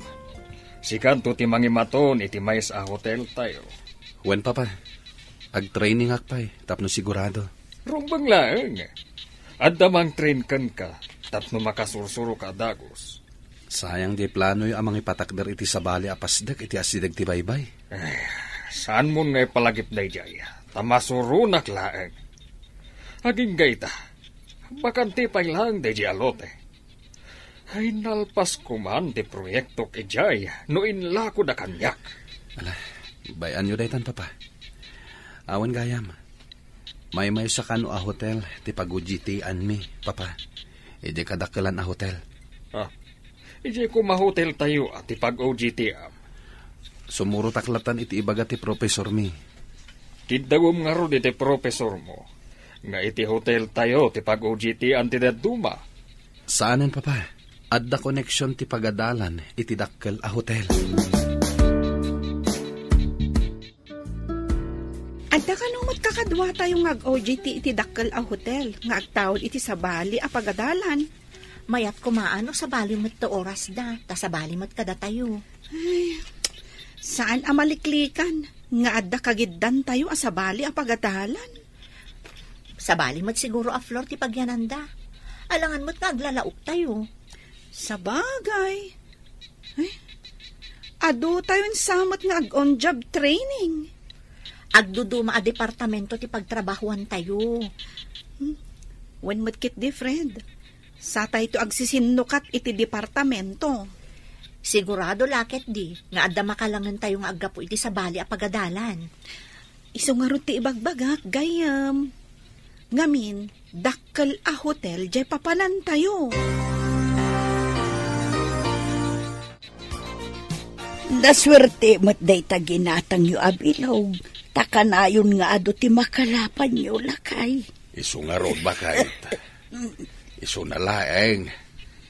Sikanto ti mangimaton iti maysa a hotel tayo. Wen, Papa. Agtrainingak pay tapno sigurado. Rumbeng laeng. Adda mangtrain kenka tapno makasursuroka a dagus. Sayang di planoyo a mangipatakder iti sabali a pasdek iti asideg ti baybay. Ay, saanmon nga ipalagip daydiay, ta masuronak laeng. Agingga ita, bakante pay laeng daydiay a lote. Ay, nalpas koman ti proyektok idiay no inlakoda kaniak. Ala, bay-anyo daytan, Papa. Awan gayam. Maymaysa kano a hotel ti pag-O J T-anmi, Papa. Idiay kadakkelan a hotel. Ah, idiay koma hotel tayo a ti pag-O J T-am. Sumurotak latan iti ibaga ti profesormi. Kiddawem ngarud iti profesormo nga iti hotel tayo ti pag-O J T-an ti dadduma. Saanen, Papa. Adda koneksion ti pagadalan iti dakkel a hotel. Adda kano met kakaduatayo nga ag-O J T iti dakkel a hotel nga agtaud iti sabali a pagadalan. Mayat koma no sabali met ti orasda, ta sabali met kadatayo. Ay, saan a maliklikan nga adda kagiddantayo a sabali a pagadalan. Sabali met siguro a floor ti pagyananda. Alangan met nga aglalaoktayo. Sabagay. Eh, adu tayon sa met nga ag-on-job training. Agduduma a departamento ti pagtrabahuan tayo. Hmm. Wen met ketdi, Fred. Satayto agsisinnukat iti departamento. Sigurado la ketdi nga adda makalangen tayo nga aggapu iti sabali a pagadalan. Isu ngarud ti ibagbagak, gayyem. Ngamin, dakkel a hotel jay papanantayo. Nasuerte met dayta ginatangyo a bilog, ta kanayon nga adu ti makalapanyo, lakay. Isu ngarud, baket. Isuna laeng,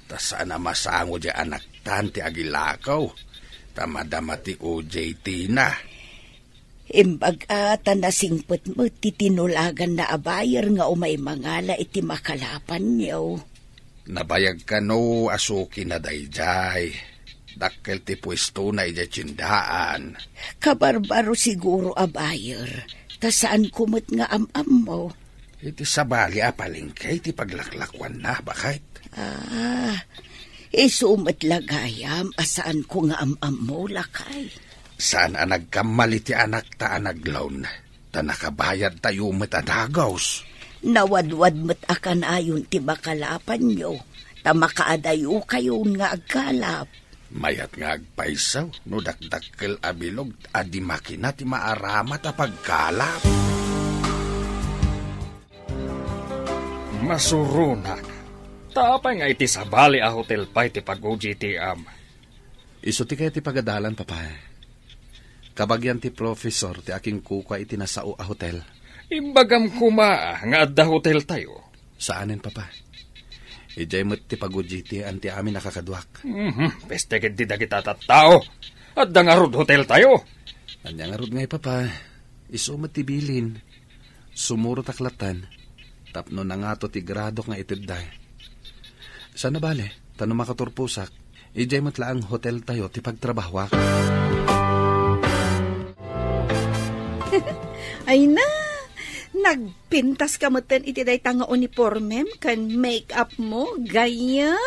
ta saan a masango diay anaktan ti agilakaw, ta madama ti O J T-na. Imbag a ta nasingpet met ti tinulaganna a buyer nga umay mangala iti makalapanyo. Nabayag kano a sukina daydiay. Dakkel ti puestona idiay tiendaan. Kabarbaro siguro a buyer, ta saanko met nga am-ammo. Iti sabali a palengke ti paglaklakuanna, baket. Ah, isu met la gayam a saanko nga am-ammo, lakay. Saan a nagkammal iti anakta a naglawn, ta nakabayadtayo met a dagus. Nawadwad met a kanayon ti makalapanyo, ta makaadayokayon nga agkalap. Mayat nga agpayso no dakdakkel a bilog a di makina ti maaramat a pagkalap. Masuronak. Ta apay nga iti sabali a hotel pay ti pag-O J T-am? Isu ti kayat ti pagadalan, Papa. Kabagian ti professor ti akinkukua iti nasao a hotel. Imbagam koma nga adda hoteltayo. Saanen, Papa. Idiay met ti pagudjitian ti amin a kakaduak. Mhm, peste ketdi dagita tattao. Adda ngarud hoteltayo. Ania ngarud ngay, Papa? Isu met ti bilin. Sumurotak latan tapno nangato ti gradok nga itedda. Saan a bale, ta no makaturposak, idiay met laeng hoteltayo ti pagtrabahoak. Ay na, nagpintas ka metten iti dayta nga uniformem ken make-up mo, gayyem.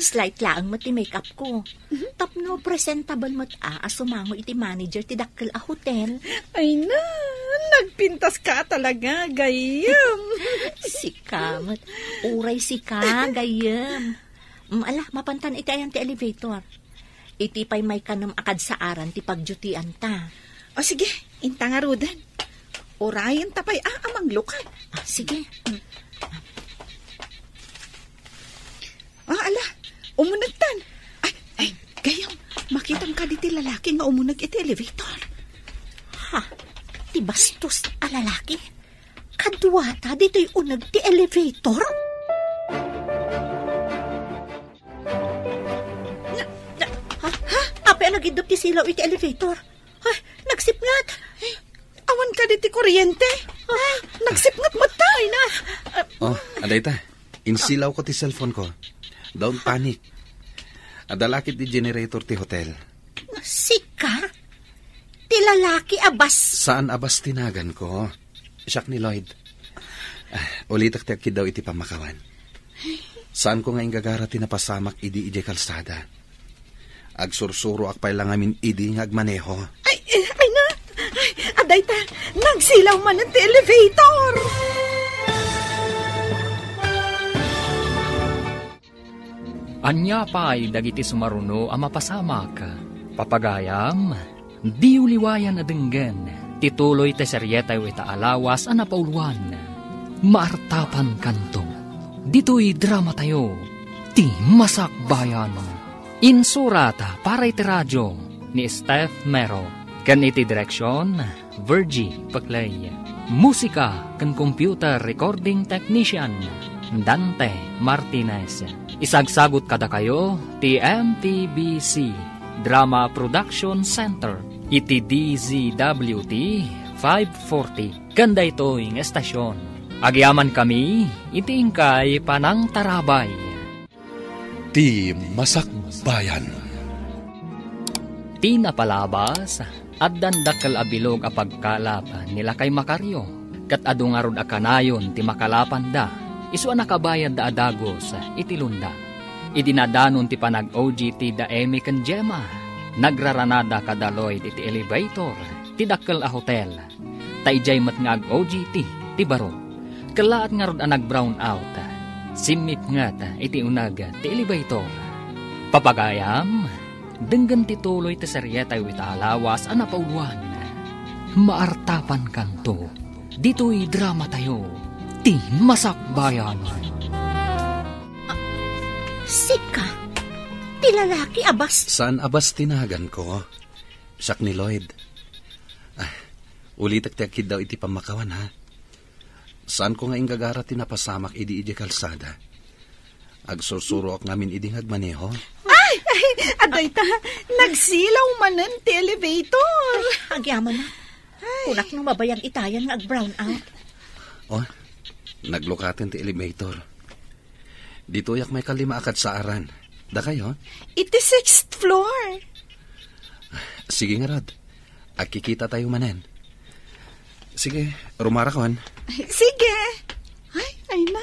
Slight laeng met ti make-up ko. Tapno presentable met a, a sumango iti manager ti dakkel a hotel. Ay na, nagpintas ka talaga, gayyem. Sika met. Uray sika, gayyem. Mm, ala, mapantan iti ayan ti elevator. Iti pay maikanem a kadsaaran ti pagdutian ta. O sige, inta ngaruden. Urayen ta pay a, a manglukat. Ah, sige. Mm. Ah, ala, umunegtan. Ay, ay, gayyem, makitam kadi ti lalaki nga umuneg iti elevator. Ha? Ti bastos a lalaki? Kaduata ditoy uneg ti elevator? Na, na, ha? Ha? Apay a nagiddup ti silaw iti elevator? Ay, nagsipnget. Awan kadi ti kuryente. Ah, nagsipnget met ta. Ay na. Oh, adayta. Insilawko ti cellphone ko. Don't panic. Adda la ket ti generator ti hotel. Sika? Ti lalaki a bas- Saan a bas ti naganko. Siak ni Lloyd. Ah, ulitek ti agkiddaw iti pammakawan. Saanko nga inggagara ti napasamak idi idiay kalsada. Agsursuroak pay la ngamin idi nga agmaneho. Ay, eh, ay na! Ay, adayta, nagsilaw manen ti elevator! Ania pay dagiti sumaruno a mapasamak? Papagayam, diyo liwayan a denggen ti tuloy ti serietayo ita a lawas a napauluan. Maartapankanto. Ditoy dramatayo, Ti Masakbayan. Insurat para iti radio ni Steph Mero ken iti direksion, Virgie Paclay. Musika ken computer recording technician, Dante Martinez. Isagsagut kadakayo ti M P B C Drama Production Center iti D Z W T five forty ken daytoy nga estasion. Agyamankami iti inkay panangtarabay. Ti Masakbayan. Ti napalabas, addan dakkel a bilog a pagkalap ni Lakay Macario, ket adu ngarud a kanayon ti makalapanda, isu a nakabayadda a dagus iti lunda. Idi nadanon ti panag-O G T da Emmy ken Gemma, nagraranada kada Lloyd iti elevator ti dakkel a hotel. Ta idiay met nga ag-O G T ti baro. Kellaat ngarud a nag-brown out. Simmipnget iti uneg ti elevator. Papagayam, denggen ti tuloy ti serietayo ita a lawas a napauluan. Maartapankanto. Ditoy dramatayo, Ti Masakbayan. Ah, sika, ti lalaki a bas- Saan a bas ti naganko? Siak ni Lloyd. Ah, ulitek ti agkiddaw iti pammakawan, ha? Saanko nga inggagara ti napasamak idi idiay kalsada. Agsursuroak ngamin idi nga agmaneho. Ay, ay, adayta, nagsilaw manen ti elevator. Ay, agyaman na. Ay. Kunak no mabayag itayan nga ag-brown out. Oh, naglukaten ti elevator. Ditoyak maikalima a kadsaaran. Dakayo? Iti sixth floor. Sige ngarud. Agkikitatayo manen. Sige, rumarakon. Ay, sige. Ay, ay na.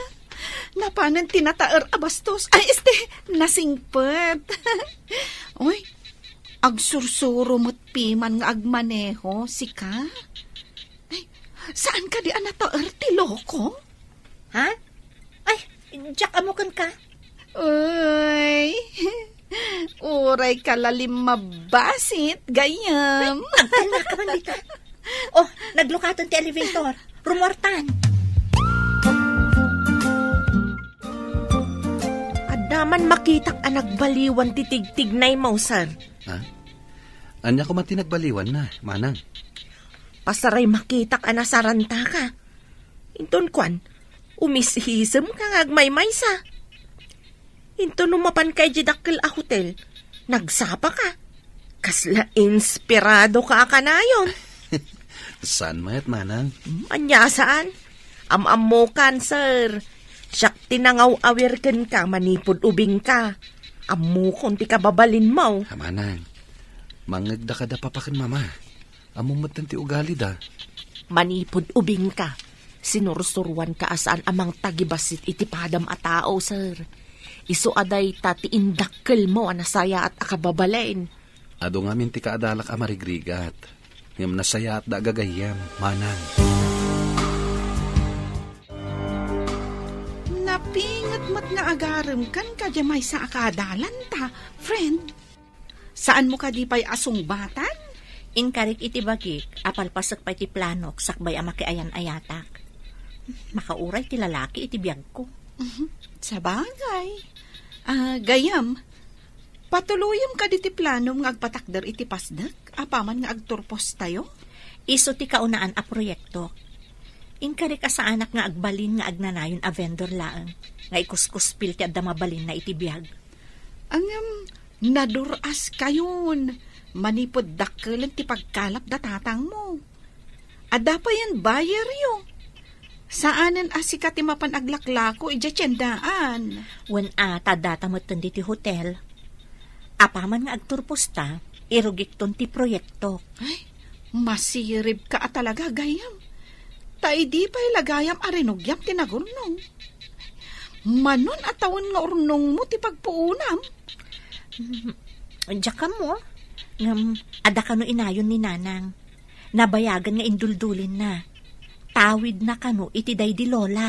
Napanen ti nataer a bastos. Ay, este, nasingpet. Uy, agsursuro met piman nga agmaneho, sika? Ay, saan kadi a nataer ti loko? Ha? Ay, diak ammo kenka. Uy, uray ka lalim mabasit, gayyem. Ay, agtalna ka man dita. Oh, naglukaten ti elevator. Rumuartan. Adda Aman makitak a nagbaliwan ti tigtignaymo, sir. Ha? Ania koma ti nagbaliwanna, manang? Pasaray makitak a nasarantaka. Inton kuan, umisisem ka nga agmaymaysa. Inton no mapanka idiay dakkel a hotel, nagsapaka. Kasla inspirado ka a kanayon. Saan met, manang? Ania saan? Am-ammokan, sir. Siak ti nangaw-awir kenka manipud ubingka. Ammokon ti kababalinmo. Ah, manang, mangngegda kada papa ken mama. Ammom metten ti ugalida. Manipud ubingka, sinursuroanka a saan a mangtagibassit iti padam a tao, sir. Isu a dayta ti indakkelmo a nasayaat a kababalin. Adu ngamin ti kaadalak a marigrigat. Ngem nasayaatda a gagayyem, manang. Napinget met nga agaremkan kadi maysa a kaadalanta, friend. Saanmo kadi pay a sungbatan? Inkarik iti bagik a palpasek pay ti planok sakbay a makiayan-ayatak. Makauray ti lalaki iti biagko. Mhm. Sabagay. Ah, gayyem, patuloyem kadi ti planom nga agpatakder iti Pasdek apaman nga agturpostayo? Isu ti kaunaan a proyektok. Inkarik a saanak nga agbalin nga agnanayon a vendor laeng nga ikuskuspil ti adda mabalinna iti biag. Ngem, nadur-askayon manipud dakkelen ti pagkalap da tatangmo. Adda payen buyeryo. Saanen a sika ti mapan aglaklako idiay tiendaan. Wen a, ta addata metten ditoy hotel. Apaman nga agturposta, irugikton ti proyektok. Ay, masiribka a talaga, gayyem. Ta idi pay la gayam a rinugiam ti nagurnong. Manon a tawen nga urnongmo ti pagpuonam? Mm, diak ammo. Ngem, adda kano inayon ni Nanang. Nabayagan nga induldulinna. Tawidna kano iti daydi lola.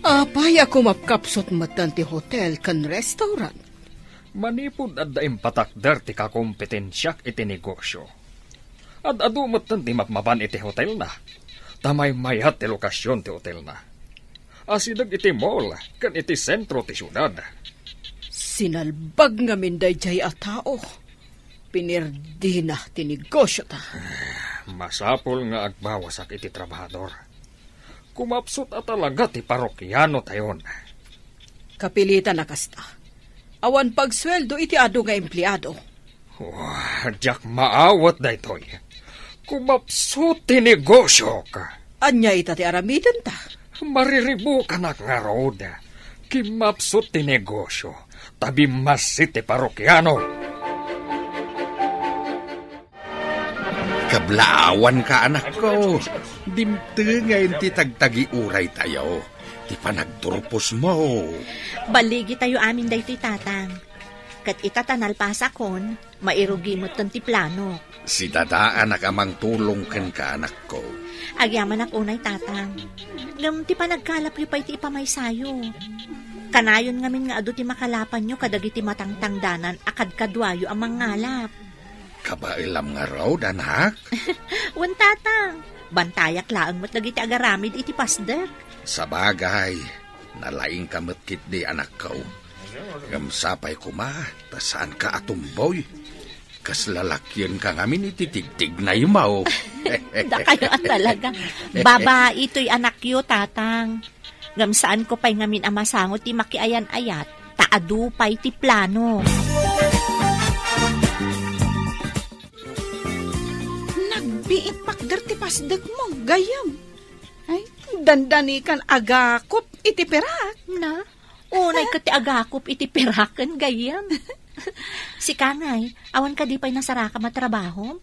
Apay a kumapkapsut metten ti hotel ken restaurant? Manipud adda impatakder ti kakompetensiak iti negosio. Ad-adu metten ti mapmapan iti hotelna, ta maymayat ti lokasion ti hotelna. Asideg iti mall ken iti sentro ti siudad. Sinalbag ngamin daydiay a tao. Pinirdina ti negosiota. Masapul nga agbawasak iti trabahador. Kumapsut a talaga ti parokianotayon. Kapilitan a kasta. Awan pagsueldo iti adu nga empleado. Wah, diak maawat daytoy. Kumapsut ti negosiok. Ania ita ti aramidenta? Mariribukanak ngarud. Kimmapsut ti negosio, ta bimmassit ti parokiano. Kablaawanka, anakko. Dimtengen ti tagtagiuraytayo, ti panagturposmo. Balligitayo amin daytoy, Tatang. Ket ita ta nalpasakon, mairugi metten ti plano. Sidadaanak a mangtulong kenka, anakko. Agyamanak unay, Tatang. Ngem ti panagkalapyo pay ti ipamaysayo. Kanayon ngamin nga adu ti makalapanyo kadagiti matangtangdanan a kadkaduayo a mangngalap. Kabaelam ngarud, anak? Wen, Tatang. Bantayak laeng met dagiti agaramid iti Pasdek. Sabagay, nalaingka met ketdi, anakko. Ngem sapay koma, ta saanka a tumboy. Kasla lakienka ngamin iti tigtignaymo. Dakayo a talaga. Babai toy anakyo, Tatang. Ngem saanko pay ngamin a masango ti makiayan-ayat, ta adu pay ti plano. Nagbiit pakder ti Pasdekmo, gayyem. Ay, dandanikan agakop iti perak. Na? Unay ket ti agakop iti peraken, gayyem. Sika ngay, awan kadi pay nasarakam a trabaho?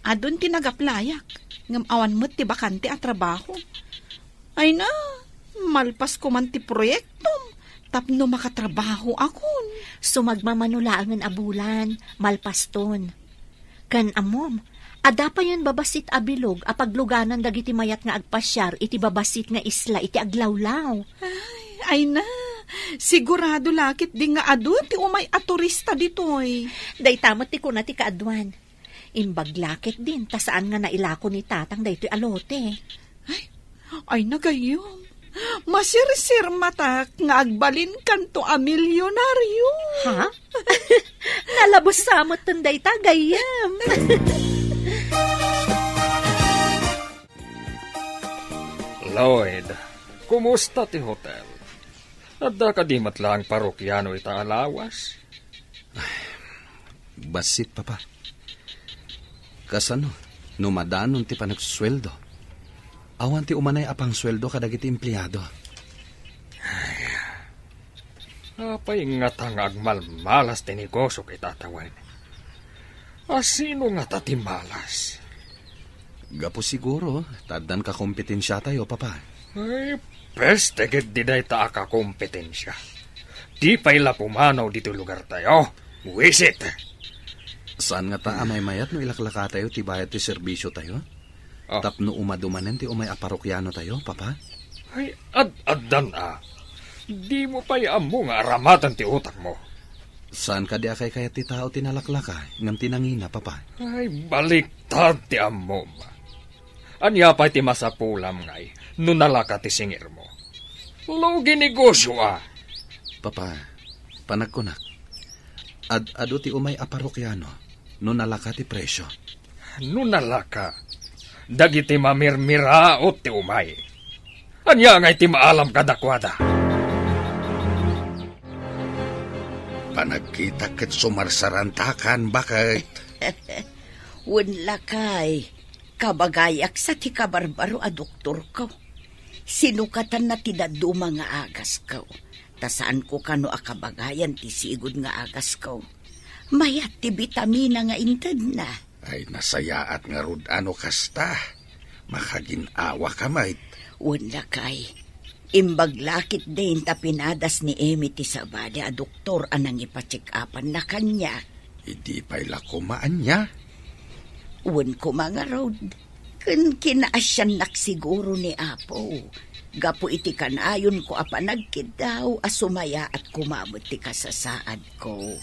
Adun ti nagaplayak, ngem awan met ti bakante a trabaho. Ay na, malpas koman ti proyektom tapno makatrabaho akon. Sumagmamano laengen a bulan, malpaston. Ken ammom, adda payen babassit a bilog a pagluganan dagiti mayat nga agpasiar iti babassit nga isla iti aglawlaw. Ay, ay na, sigurado la ketdi nga adu ti umay a turista ditoy. Dayta met ti kuna ti kaaduan. Imbag la ketdin ta saan nga nailako ni Tatang daytoy a lote. Ay, ay na gayyem. Masirsirmatak nga agbalinkanto a milionario. Ha? Nalabes sa met dayta, gayyem. Lloyd, kumusta ti hotel? Adda kadi met laeng parokiano ita a lawas? Bassit, Papa. Kasano no madanon ti panagsueldo? Awan ti umanay a pangsueldo kadagiti empleado. Apay ngata nga agmalmalas ti negosio ket atawen? A sino ngata ti malas? Gapu siguro ta addan kakompetensiatayo, Papa. Ay, peste ketdi dayta a kakompetensia. Di pay la pumanaw ditoy lugartayo. Wisit! Saan ngata a maymayat no ilaklakatayo ti bayad ti serbisiotayo? Ah. Tapno umadu manen ti umay a parokianotayo, Papa? Ay, ad-addan a. Dimo pay ammo nga aramaten ti utangmo. Saan kadi a kaykayat ti tao ti nalaklaka ngem ti nangina, Papa? Ay, baliktad ti ammom. Ania pay ti masapulam ngay no nalaka ti singirmo? Lugi negosio a. Papa, panagkunak, ad-adu ti umay a parokiano no nalaka ti presio. No nalaka, dagiti mamirmiraot ti umay. Ania ngay ti maalam kadakuada? Panagkitak ket sumarsarantakan, baket. Wen, lakay, kabagayak sa ti kabarbaro a doktorko. Sinukatanna ti dadduma nga agasko. Ta saanko kano a kabagayan ti sigud nga agasko. Mayat ti bitamina nga intedna. Ay, nasayaat ngarud no kasta. Makagin-awaka met. Wen, lakay. Imbag la ketdin ta pinadas ni Emmy ti sabali a doktor a nangipa-check-upanna kaniak. Idi pay la koma ania? Wen koma ngarud, ken kinaasiannak siguro ni Apo, gapu iti kanayonko a panagkiddaw a sumayaat koma met ti kasasaadko.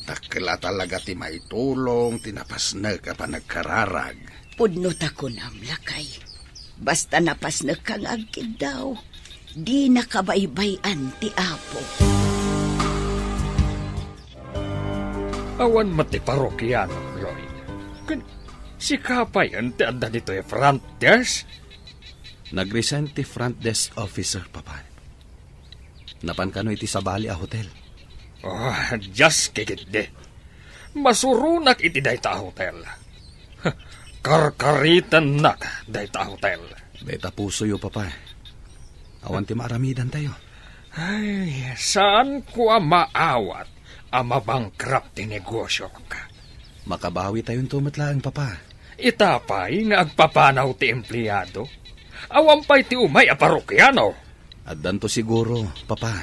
Dakkel a talaga ti maitulong ti napasnek a panagkararag. Pudno ta kunam, lakay. Basta napasnekka nga agkiddaw, dinaka baybay-an ti Apo. Awan met ti parokiano, Lloyd. Ken sika payen ti adda ditoy front desk? Nag-resign ti front desk officer, Papa. Napan kano iti sabali a hotel. Oh, diak ketdi. Masuronak iti dayta a hotel. Karkaritennak dayta a hotel. Dayta pusoyo, Papa. Awan ti maaramidantayo. Ay, saanko a maawat a mabankrupt ti negosiok. Makabawitayonto met laeng, Papa. Ita pay nga agpapanaw ti empleado? Awan pay ti umay a parokiano? Addanto siguro, Papa.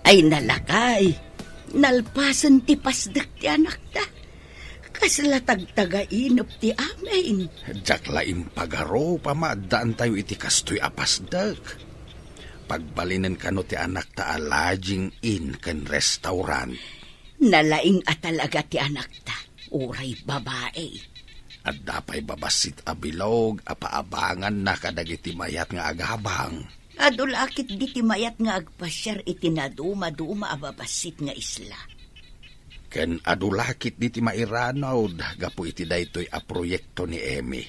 Ay, nalakay. Nalpasen ti pasdek ti anakta. Kasla tagtagainep ti amin. Diak la impagarup a maaddaantayo iti kastoy a pasdek. Pagbalinen kano ti anakta a lodging inn ken restaurant. Nalaing a talaga ti anakta, uray babai. Adda pay babassit a bilog a paabanganna kadagiti mayat nga agabang. Adu la ketdi ti mayat nga agpasiar iti nadumaduma a babassit nga isla. Ken adu la ketdi ti mairanud gapu iti daytoy a proyekto ni Emmy.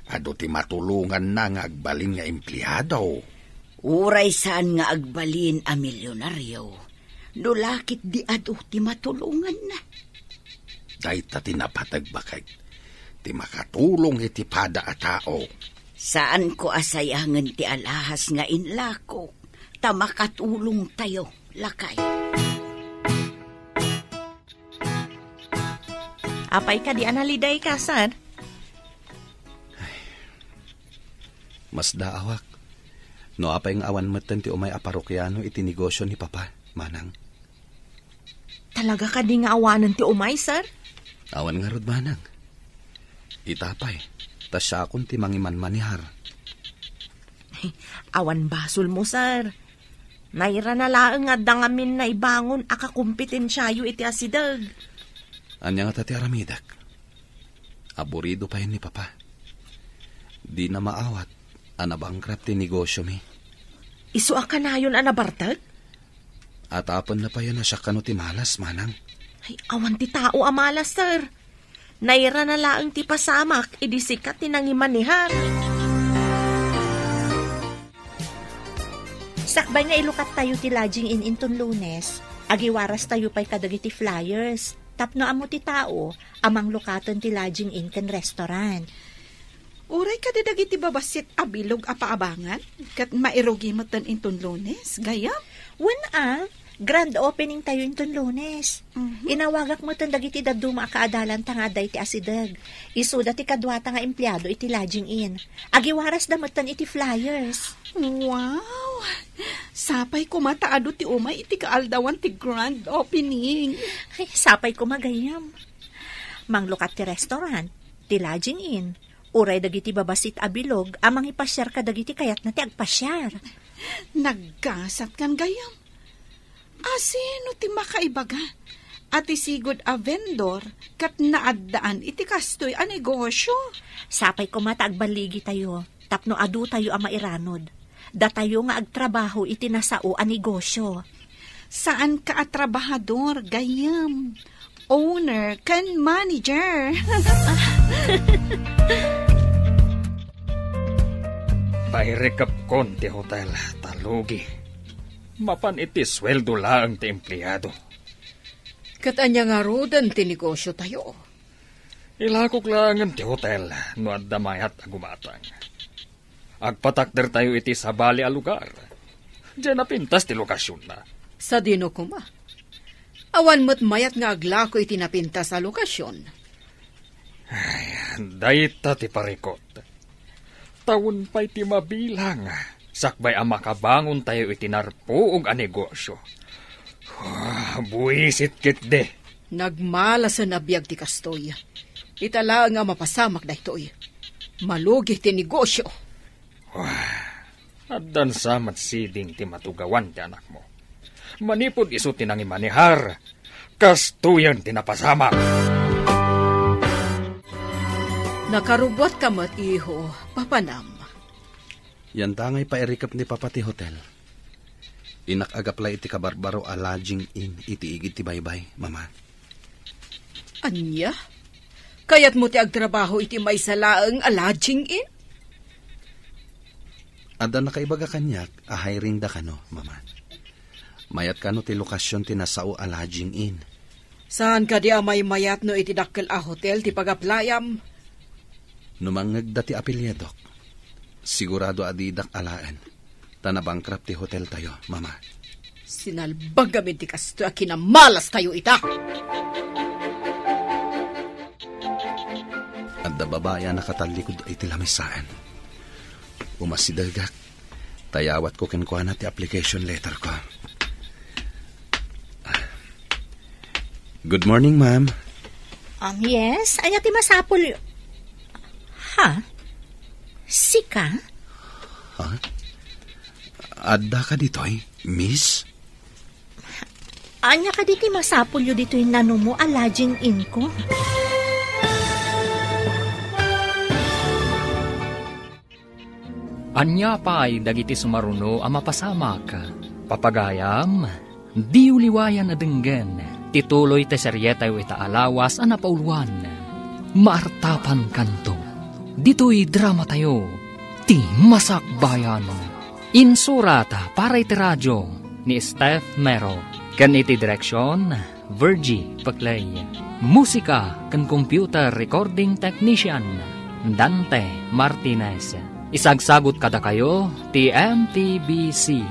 Adu ti matulonganna nga agbalin nga empleado. Uray saan nga agbalin a milionario, no la ketdi adu ti matulonganna. Dayta ti napateg, baket, ti makatulong iti pada a tao. Saanko a sayangen ti alahas nga inlako, ta makatulongtayo, lakay. Apay kadi a nalidayka, sir? Masdaawak. No apay nga awan metten ti umay a parokiano iti negosio ni Papa, Manang. Talaga kadi nga awanen ti umay, sir? Awan ngarud, Manang. Ita pay, ta siakon ti mangimanmanihar. Awan basolmo, sir. Nairana laeng nga adda ngamin naibangon a kakompetensiayo iti asideg. Ania ngata ti aramidek? Aburido payen ni Papa. Dina maawat a nabankrupt ti negosyomi. Isu a kanayon a nabartek? Atapenna payen a siak kano ti malas, manang. Ay, awan ti tao a malas, sir. Nairana laeng ti pasamak idi sika ti nangimanehar. Sakbay nga ilukat tayo ti lodging inn inton Lunes, agiwaras tayo pay kadagiti flyers tapno ammo ti tao a manglukaten ti lodging inn ken restaurant. Uray kadi dagiti babassit a bilog a paabangan ket mairugi metten inton Lunes, gayyem? Wen a, grand opening tayo inton Lunes. Mhm. Inawagak metten dagiti dadduma a kaadalanta nga adda iti asideg. Isuda ti kaduata nga empleado iti lodging inn. Agiwarasda metten iti flyers. Wow! Sapay koma ta adu ti umay iti kaaldawan ti grand opening. Ay, sapay koma gayyem. Manglukat ti restaurant, ti lodging inn, uray dagiti babassit a bilog a mangipasiar kadagiti kayatna ti agpasiar. Naggasatkan gayyem. Asino ti makaibaga a ti sigud a vendor ket naaddaan iti kastoy a negosyo? Sapay koma ta agballigitayo tapno adutayo a mairanod. Datayo nga agtrabaho iti nasao a negosyo. Saanka a trabahador, gayyem. Owner ken manager. Pairikepkon ti hotel, ta lugi. Mapan iti sueldo laeng ti empleado. Ket ania ngaruden ti negosyo tayo? Ilakok laengen ti hotel no adda mayat a gumatang. Agpatakder tayo iti sabali a lugar. Diay napintas ti lokasionna. Sadino koma? Awan met mayat nga aglako iti napintas a lokasion. Ay, dayta ti parikot. Tawen pay ti mabilang, sakbay a makabangon tayo iti narpuog a negosyo. Ah, buisit ketdi. Nagmalasen a biag ti kastoy. Ita laeng a mapasamak daytoy. Malugi ti negosyo. Ah, addan sa met siding ti matugawan ti anakmo. Manipud isu ti nangimanehar, kastoyen ti napasamak. Nakarubbuatka met, iho, papanam. Yantangay pairikep ni Papa ti hotel. Innak agaplay iti kabarbaro a lodging inn iti igid ti baybay, Mama. Ania? Kayatmo ti agtrabaho iti maysa laeng a lodging inn? Adda nakaibaga kaniak a hiring da kano, Mama. Mayat kano ti lokasion ti nasao a lodging inn. Saan kadi a maymayat no iti dakkel a hotel ti pagaplayam? No mangngegda ti apelyidok, sigurado a didak alaen, ta nabankrupt ti hotel tayo, Mama. Sinalbag amin ti kastoy a kinamalas tayo ita. Adda babai a nakatallikud iti lamisaen. Umasidegak, ta yawatko kenkuana ti application letter ko. Good morning, ma'am. Um, yes? Ania ti masapul? Ha? Sika? Ha? Adda ka ditoy, miss? Ania kadi ti masapulyo ditoy nanumo a lodging inn ko? Ania pay dagiti sumaruno a mapasamak? Papagayam, diyo liwayan a denggen ti tuloy ti serietayo ita a lawas a napauluan, Maartapankanto. Ditoy dramatayo, Ti Masakbayan. Insurat para iti radio ni Steph Mero, ken iti direksion, Virgie Peclay. Musika ken computer recording technician, Dante Martinez. Isagsagut kadakayo ti M P B C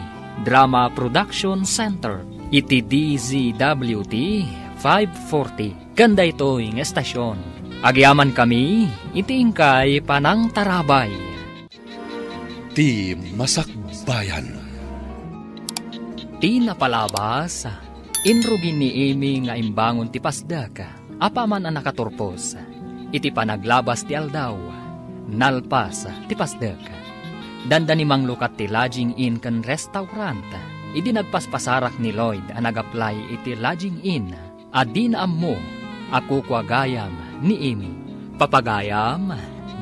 Drama Production Center iti D Z W T five forty. Ken daytoy nga estasion, agyamankami iti inkay panangtarabay. Ti Masakbayan. Ti napalabas, inrugi ni Amy nga imbangon ti pasdek, apaman a nakaturpos. Iti panaglabas ti aldaw, nalpas ti pasdek. Dandani manglukat ti lodging inn ken restaurant. Idi nagpaspasarak ni Lloyd a nag-apply iti lodging inn, a dina ammo a kukua gayam ni Amy. Papagayam,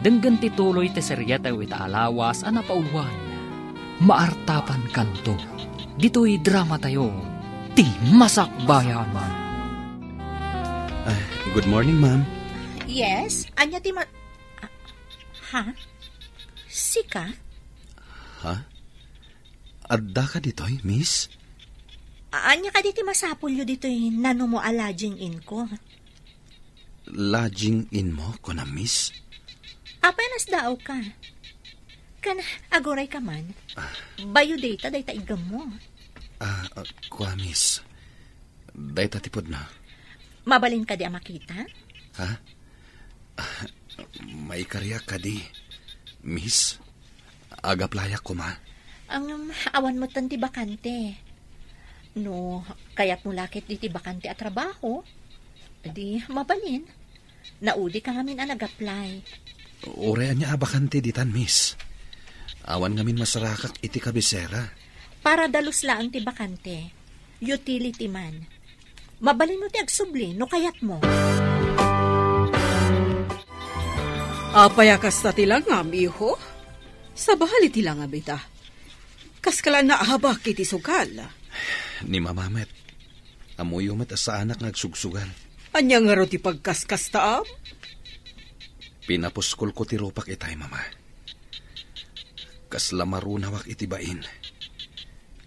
Denggen ti tuloy ti seriatayo ita a lawas a napauluan, Maartapan Kanto. Ditoy dramatayo, ti Masakbayan. Ah, good morning, ma'am. Yes? Ania ti ma-, ah, ha? Sika? Ha? Adda ka ditoy, miss? A-, ania kadi ti masapulyo ditoy nanumo a lodging inn ko? Lodging inn mo, kunam, miss? Apay a nasdaaw ka? Ken aguray ka man. Ah. Biodata dayta iggemmo. Ah, ah, kua, miss. Dayta ti pudno. Mabalin kadi a makita? Ha? Ah, maikariak kadi, miss. Ag-applyak koma. Ngem, awan metten ti bakante. No kayatmo la ket ditoy bakante a trabaho, di mabalin. Naudi ka ngamin a nag-apply. Uray ania a bakante ditan, miss. Awan ngamin masarakak iti kabisera. Para dalus laeng ti bakante. Utility man. Mabalinmo ti agsubli no kayatmo. Apay a kasta ti langam, iho? Sabali ti langam ita. Kaskala naabak iti sugal. Ni Mama met. Ammoyo met a saanak nga agsugsugal. Ania ngarud ti pagkaskastaam? Pinapuskolko ti rupak itay, Mama. Kasla marunawak iti bain.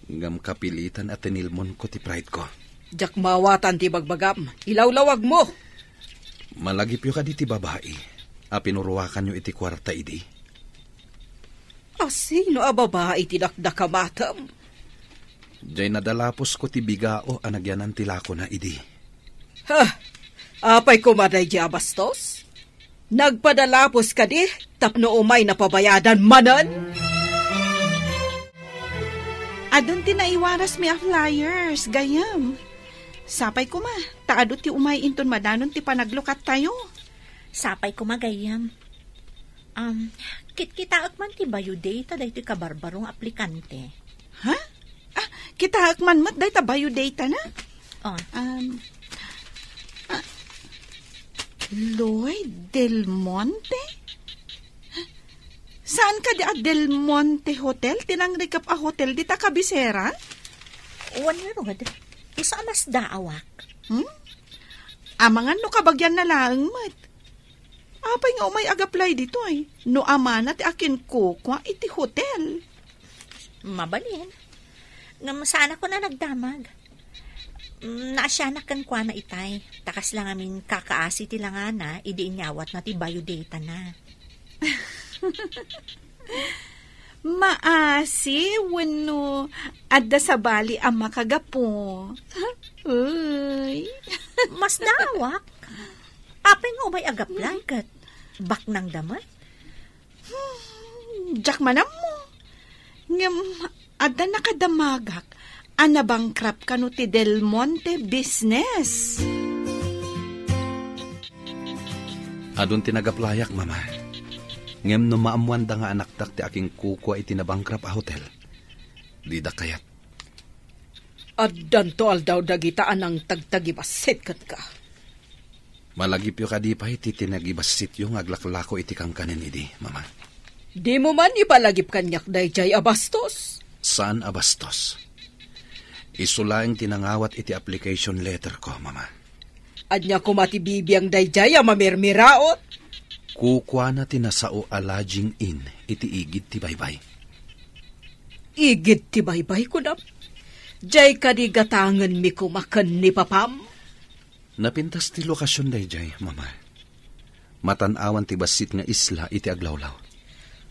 Ngem kapilitan a tinilmonko ti pride ko. Diak maawatan ti bagbagam. Ilawlawagmo. Malagipyo kadi ti babai a pinuruakanyo iti kuarta idi? Asino a babai ti dakdakamatem? Diay nadalapusko ti bigao a nagyanan ti lakona idi. Ha? Apay koma daydiay a bastos? Nagpadalapos kadi tapno umay napabayadan manen? Adun ti naiwarasmi a flyers, gayyem. Sapay koma, ta adu ti umay inton madanon ti panaglukattayo. Sapay koma, gayyem. Um, kitkitaek man ti biodata daytoy kabarbaro nga aplikante. Ha? Ah, kitaek man met dayta biodatana? Oh. Um, ah, Lloyd Del Monte? Saan kadi a Del Monte Hotel? Ti nangrikep a hotel dita kabisera? Wen ngarud, isu a masdaawak. Hmm? Amangan no kabagianna laeng met. Apay nga umay ag-apply ditoy? No amana ti akinkukua iti hotel. Mabalin. Ngem saanak a nagdamag. Mm, naasianak kenkuana itay. Ta kasla ngamin kakaasi ti langana idi inyawatna ti biodatana. Maasi wenno adda sabali a makagapu? Uy. Masdaawak. Apay nga umay ag-apply ket baknangda met? Hmm, diak man ammo. Ngem adda nakadamagak a nabankrupt kano ti Del Monte business. Adun ti nag-applyak, Mama. Ngem no maammoanda nga anakdak ti akinkukua iti nabankrupt a hotel, dida kayat. Addanto aldaw dagita a nangtagtagibassit kenka. Malagipyo kadi pay ti tinagibassityo nga aglaklako iti kankanen idi, Mama? Dimo man ipalagip kaniak daydiay a bastos? Saan a bastos. Isu laeng ti nangawat iti application letter ko, Mama. Ania koma ti bibiang daydiay a mamirmiraot? Kukuana ti nasao a lodging inn iti igid ti baybay. Igid ti baybay, kunam? Diay kadi gatangenmi koma ken ni papam? Napintas ti lokasion daydiay, Mama. Matan-awan ti bassit nga isla iti aglawlaw.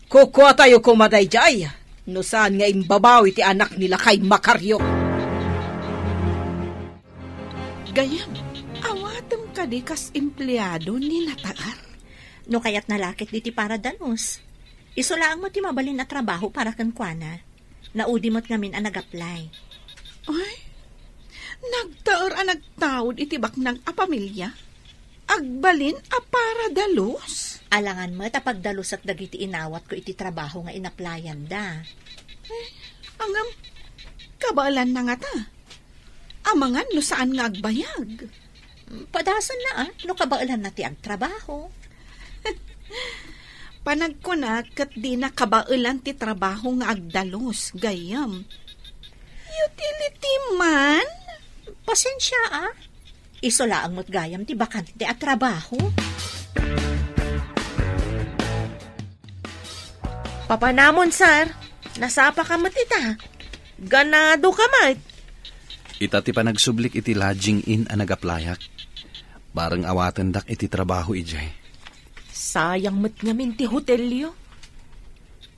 Kukuatayo koma daydiay, no saan nga imbabawi ti anak ni lakay Macario. Gayyem, awatem kadi kas empleado ni Nataer? No kayatna la ket ditoy para dalus. Isu laeng met ti mabalin a trabaho para kenkuana. Naudi met ngamin a nag-apply. Ay, nagtaer a nagtaud iti baknang a pamilia? Agbalin a para dalus? Alangan met a pagdalusak dagiti inawatko iti trabaho nga inaplayanda. Eh, ngem, kabaelanna ngata? Amangan no saan nga agbayag? Padasenna, a, no kabaelanna ti agtrabaho. Panagkunak ket dina kabaelan ti trabaho nga agdalus, gayyem. Utility man? Pasensia, a. Isu laeng met gayam ti bakante a trabaho. Papanamon, sir. Nasapa ka met ita. Ganado ka met. Ita ti panagsublik iti lodging inn a nagaplayak. Bareng awatendak iti trabaho idiay. Sayang met ngamin ti hotelyo.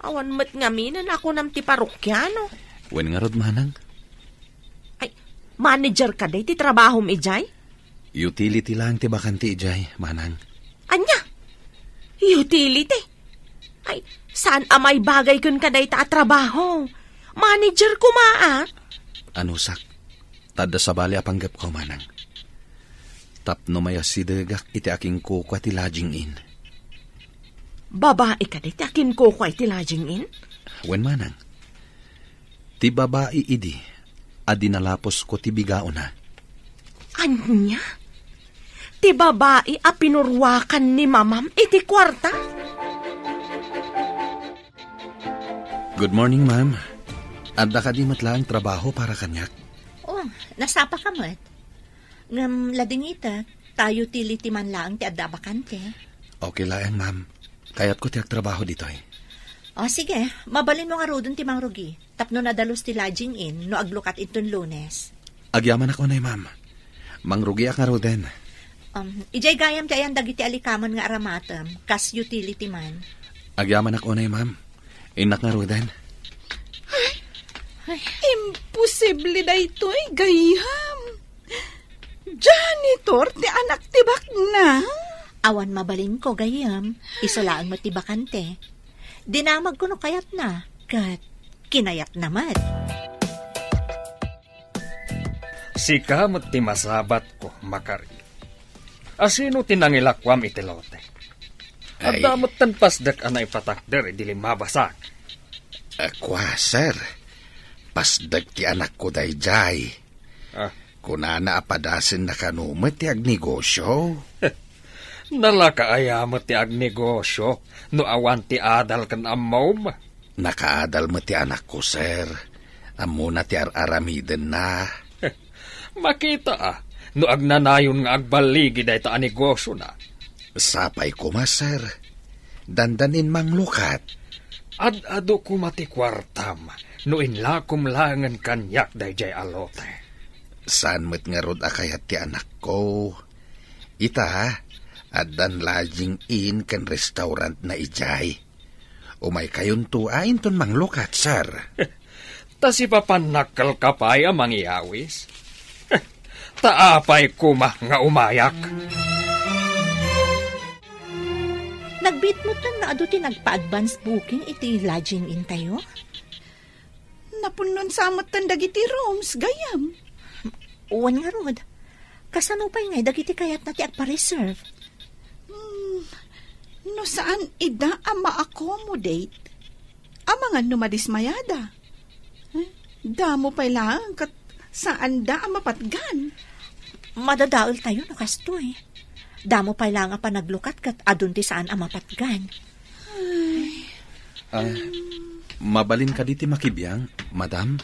Awan met ngamin a nakunam ti parokiano. Wen ngarud, manang? Ay, manager ka day ti trabahom idiay? Utility lang ti bakante idiay, manang. Ania? Utility? Ay, saan a maibagay ken kadayta a trabaho? Manager koma, a? Anusak, ta adda sabali a panggepko, manang. Tapno mayasidegak iti akinkukua ti lodging inn. Babai kadi ti akinkukua iti lodging inn? Wen, manang. Ti babai idi a dinalapusko ti bigaona. Ania? Ti babai a pinuruakan ni mamam iti kuarta? Good morning, ma'am. Adda kadi met laeng trabaho para kaniak? Oh, nasapa ka met. Ngem ladingitek, ta utility man laeng ti adda a bakante. Okay laeng, ma'am. Kayatko ti agtrabaho ditoy. O, sige. Mabalinmo ngaruden ti mangrugi. Tapno nadalus ti lodging inn no aglukat inton Lunes. Agyamanak unay, ma'am. Mangrugiak ngaruden. Um, idiay gayam ti ayan dagiti alikaman nga aramatem, kas utility man. Agyamanak unay, ma'am. Innak ngaruden. Imposible daytoy, gayyem. Janitor ti anak ti baknang? Awan mabalinko, gayyem. Isu laeng met ti bakante. Dinamagko no kayatna, ket kinayatna met. Sika met ti masabatko, Makari. Asino ti nangilakuam iti lote? Ay. Adda metten pasdek a naipatakder idi limmabasam. A, kua, sir. Pasdek ti anakko daydiay. Ah. Kunana a padasenna kano met ti agnegosio. Nalaka aya met ti agnegosio no awan ti adal ken ammom? Nakaadal met ti anakko, sir. Ammona ti ar-aramidenna. Makita a, no agnanayon nga agballigi dayta a negosiona. Sapay koma, sir. Dandanin manglukat. Ad-adu koma ti kuartam no inlakom laengen kaniak daydiay a lote. Saan met ngarud a kayat ti anakko. Ita, addan lodging inn ken restaurantna idiay. Umaykayonto a inton manglukat, sir. Ta sipapannak kalka pay a mangyawis? Ta apay koma nga umayak? Nagbiit metten nga adu ti nagpa-advance booking iti lodging inn tayo? Napunnon sa metten dagiti rooms, gayyem. Wen ngarud, kasano pay ngay dagiti kayatna ti agpa-reserve? Hmm, no saan ida a ma-accommodate, amangan no madismayada. Eh, damo pay laeng ket saanda a mapatgan. Madadaeltayo no kastoy. Damo pay laeng a panaglukat ket adun ti saan a mapatgan. Ay. Ah, mabalin kadi ti makibiang, madam?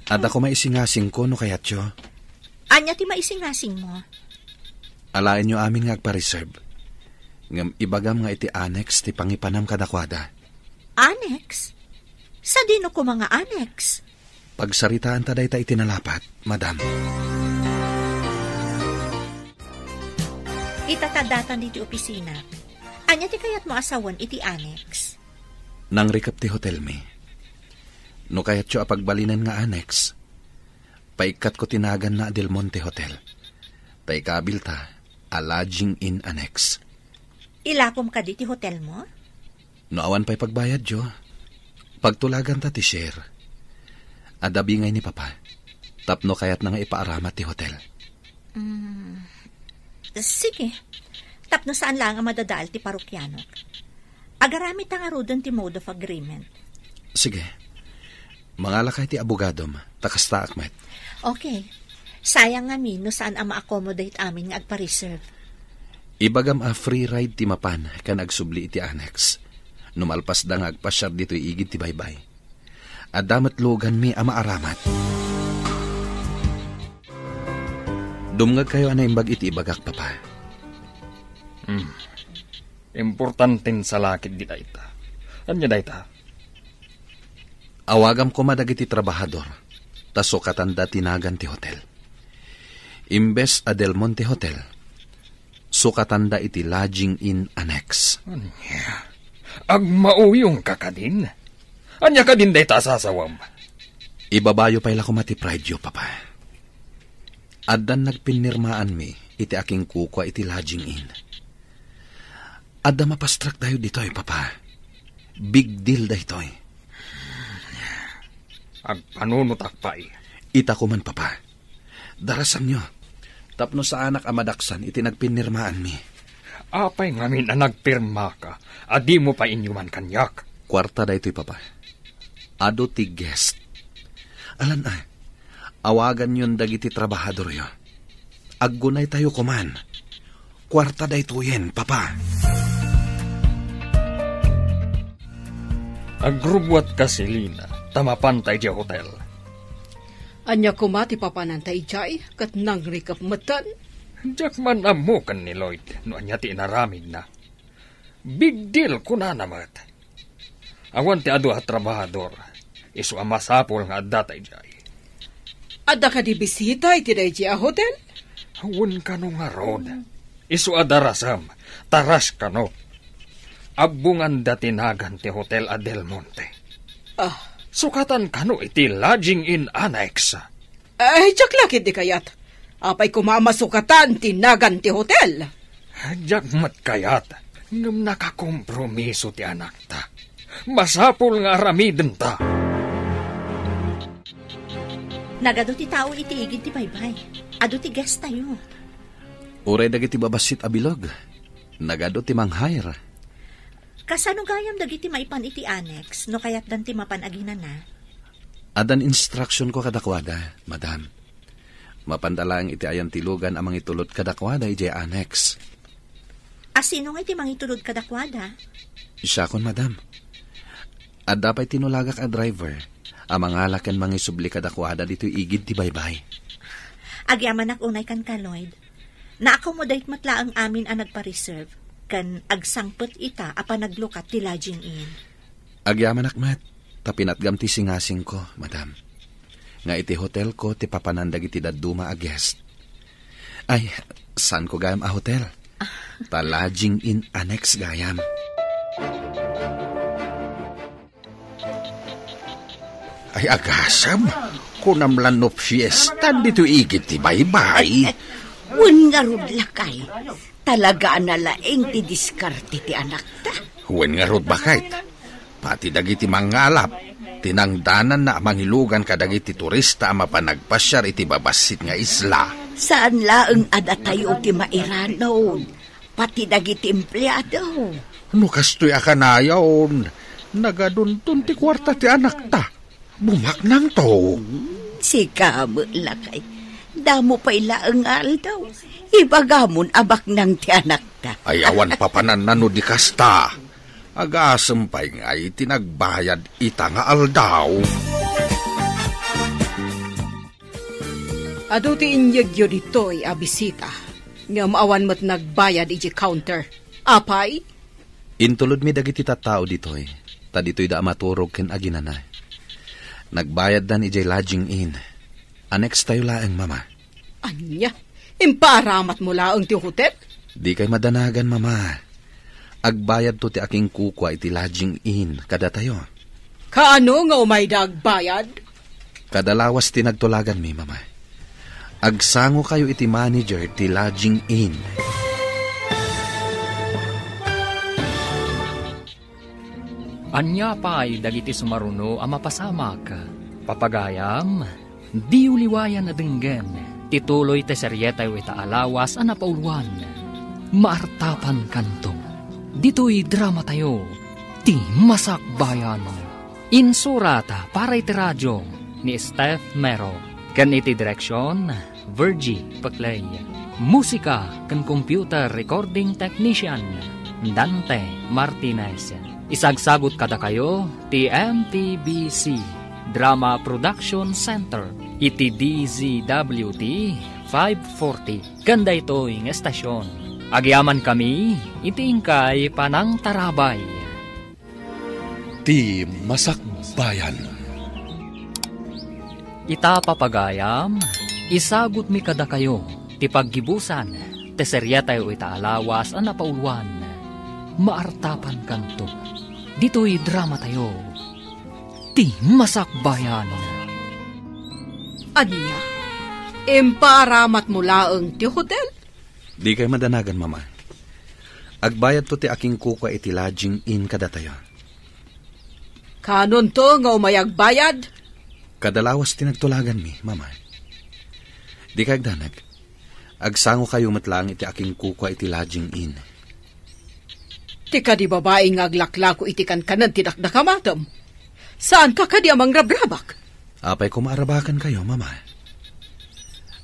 Adda koma isingasingko no kayatyo. Ania ti maisingasingmo? Alaenyo amin nga agpa-reserve. Ngem ibagam nga iti annex ti pangipanam kadakuada. Annex? Sadino koma nga annex? Pagsaritaanta dayta iti nalapat, madam. Ita ta datan ditoy opisina. Ania ti kayatmo a sawen iti annex? Nangrikep ti hotelmi. No kayatyo a pagbalinen nga annex, paikkatko ti naganna a Del Monte Hotel. Ta ikabilta a lodging inn annex. Ilakom kadi ti hotelmo? No awan pay pagbayadyo, pagtulaganta ti share. Adda bingay ni Papa, tapno kayatna nga ipaaramat ti hotel. Mm, sige. Tapno saan laeng a madadael ti parokianok. Agaramidta ngaruden ti mode of agreement. Sige. Mangalaka iti abogadom, ta kastaak met. Okay. Sayang ngamin no saan a ma-accommodate amin nga agpa-reserve. Ibagam a free ride ti mapan ken agsubli iti annex. No malpasda nga agpasiar ditoy igid ti baybay, adda met luganmi a maaramat. Dumngegkayo a naimbag iti ibagak, Papa. Hmm. Importanten salakit di dayta. Ania dayta? Awagam koma dagiti trabahador, ta sukatanda ti nagan ti hotel. Imbes a Del Monte Hotel, sukatanda iti Lodging Inn Annex. Ania? Agmauyongka kadin? Ania kadin dayta a sasawam? Ibabayo pay la koma ti pride-yo, Papa. Addan nagpinnirmaanmi iti akinkukua iti Lodging Inn. Adda mapastraktayo ditoy, Papa. Big deal daytoy. Agpanunotak pay. Ita koman, Papa. Darasanyo. Tapno saanak a madaksan iti nagpinnirmaanmi. Apay ngamin a nagpirmaka a dimo pay inyuman kaniak? Kuarta daytoy, Papa. Adu ti guest. Alan a, awaganyon dagiti trabahadoryo. Aggunaytayo koman. Kuarta daytoyen, Papa. Agrubbuatka, Selina, ta mapanta idiay hotel. Ania koma ti papananta idiay, ket nangrikep metten? Diak man ammo ken ni Lloyd no ania ti inaramidna. Big deal, kunana met. Awan ti adu a trabahador, isu a masapul nga addata idiay. Adda kadi bisita iti daydiay a hotel? Wen kano ngarud. Isu a darasem, ta rush kano. Abbonganda ti nagan ti hotel a Del Monte. Ah. Sukatan kano iti Lodging Inn Annex. Ay, diak la ketdi kayat. Apay koma a masukatan ti nagan ti hotel? Diak met kayat, ngem nakakompromiso ti anakta. Masapul nga aramidenta. Nagadu ti tao iti igid ti baybay. Adu ti guest tayo. Uray dagiti babassit a bilog, nagadu ti mang-hire. Kasano gayam dagiti maipan iti annex no kayatdan ti mapan aginana? Addan instructionko kadakuada, madam. Mapanda laeng iti ayan ti lugan a mangitulod kadakuada idiay annex. A sino nga iti mangitulod kadakuada? Siakon, madam. Adda pay tinulagak a driver a mangala ken mangisubli kadakuada ditoy igid ti baybay. Agyamanak unay kenka, Lloyd. Na-accommodate met laeng amin a nagpa-reserve, ken agsangpet ita a panaglukat ti Lodging Inn. Agyamanak met, ta pinatgam ti singasingko, madam, nga iti hotelko ti papanan dagiti dadduma a guest. Ay, saanko gayam a hotel. Ta Lodging Inn Annex gayam. Ay, agasem, kunam la no fiesta ditoy igid ti baybay. Wen ngarud, lakay. Talaga a nalaing ti diskarte ti anakta. Wen ngarud, baket. Pati dagiti mangngalap, tinangdananna a mangilugan kadagiti turista a mapan nagpasiar iti babassit nga isla. Saan laeng a datayo ti mairanod. Pati dagiti empleado. No kastoy a kanayon, nagadunton ti kuarta ti anakta. Bumaknangto. Hmm, sika met, lakay. Damo pay laeng nga aldaw. Ibagamon a baknang ti anakta. Ay, awan papananna no di kasta. Agasem pay ngay ti nagbayad ita nga aldaw. Adu ti inyegyo ditoy a bisita, ngem awan met nagbayad idiay counter. Apay? Intulodmi dagiti tattao ditoy, ta ditoyda a maturog ken aginana. Nagbayaddan idiay Lodging Inn. Annex tayo laeng, Mama. Ania? Impaaramatmo laeng ti hotel? Dikay madanagan, Mama. Agbayadto ti akinkukua iti Lodging Inn kadatayo. Kaano nga umayda agbayad? Kada lawas ti nagtulaganmi, Mama. Agsangokayo iti manager ti Lodging Inn. Ania pay dagiti sumaruno a mapasamak? Papagayam, diyo liwayan a denggen ti tuloy ti serietayo ita a lawas a napauluan, Maartapankanto. Ditoy dramatayo, ti Masakbayan. Insurat para iti radio ni Steph Mero ken iti direksion, Virgie Peclay. Musika ken computer recording technician, Dante Martinez. Isagsagut kadakayo ti M T B C Drama Production Center iti D Z W T five forty. Ken daytoy nga estasion, agyamankami iti inkay panangtarabay. Ti Masakbayan. Ita, papagayam, isagutmi kadakayo ti paggibusan ti seriatayo ita a lawas a napauluan, Maartapankanto. Ditoy dramatayo, Ti Masakbayan. Ania? Impaaramatmo laeng ti hotel? Dikay madanagan, Mama. Agbayadto ti akinkukua iti lodging inn kadatayo. Kanonto nga umay agbayad? Kada lawas ti nagtulaganmi, Mama. Dikay agdanag. Agsangokayo met laeng iti akinkukua iti lodging inn. Ti kadi babai nga aglaklako iti kankanen ti dakdakamatem. Saanka kadi a mangrabrabak? Apay koma a rabakenkayo, Mama?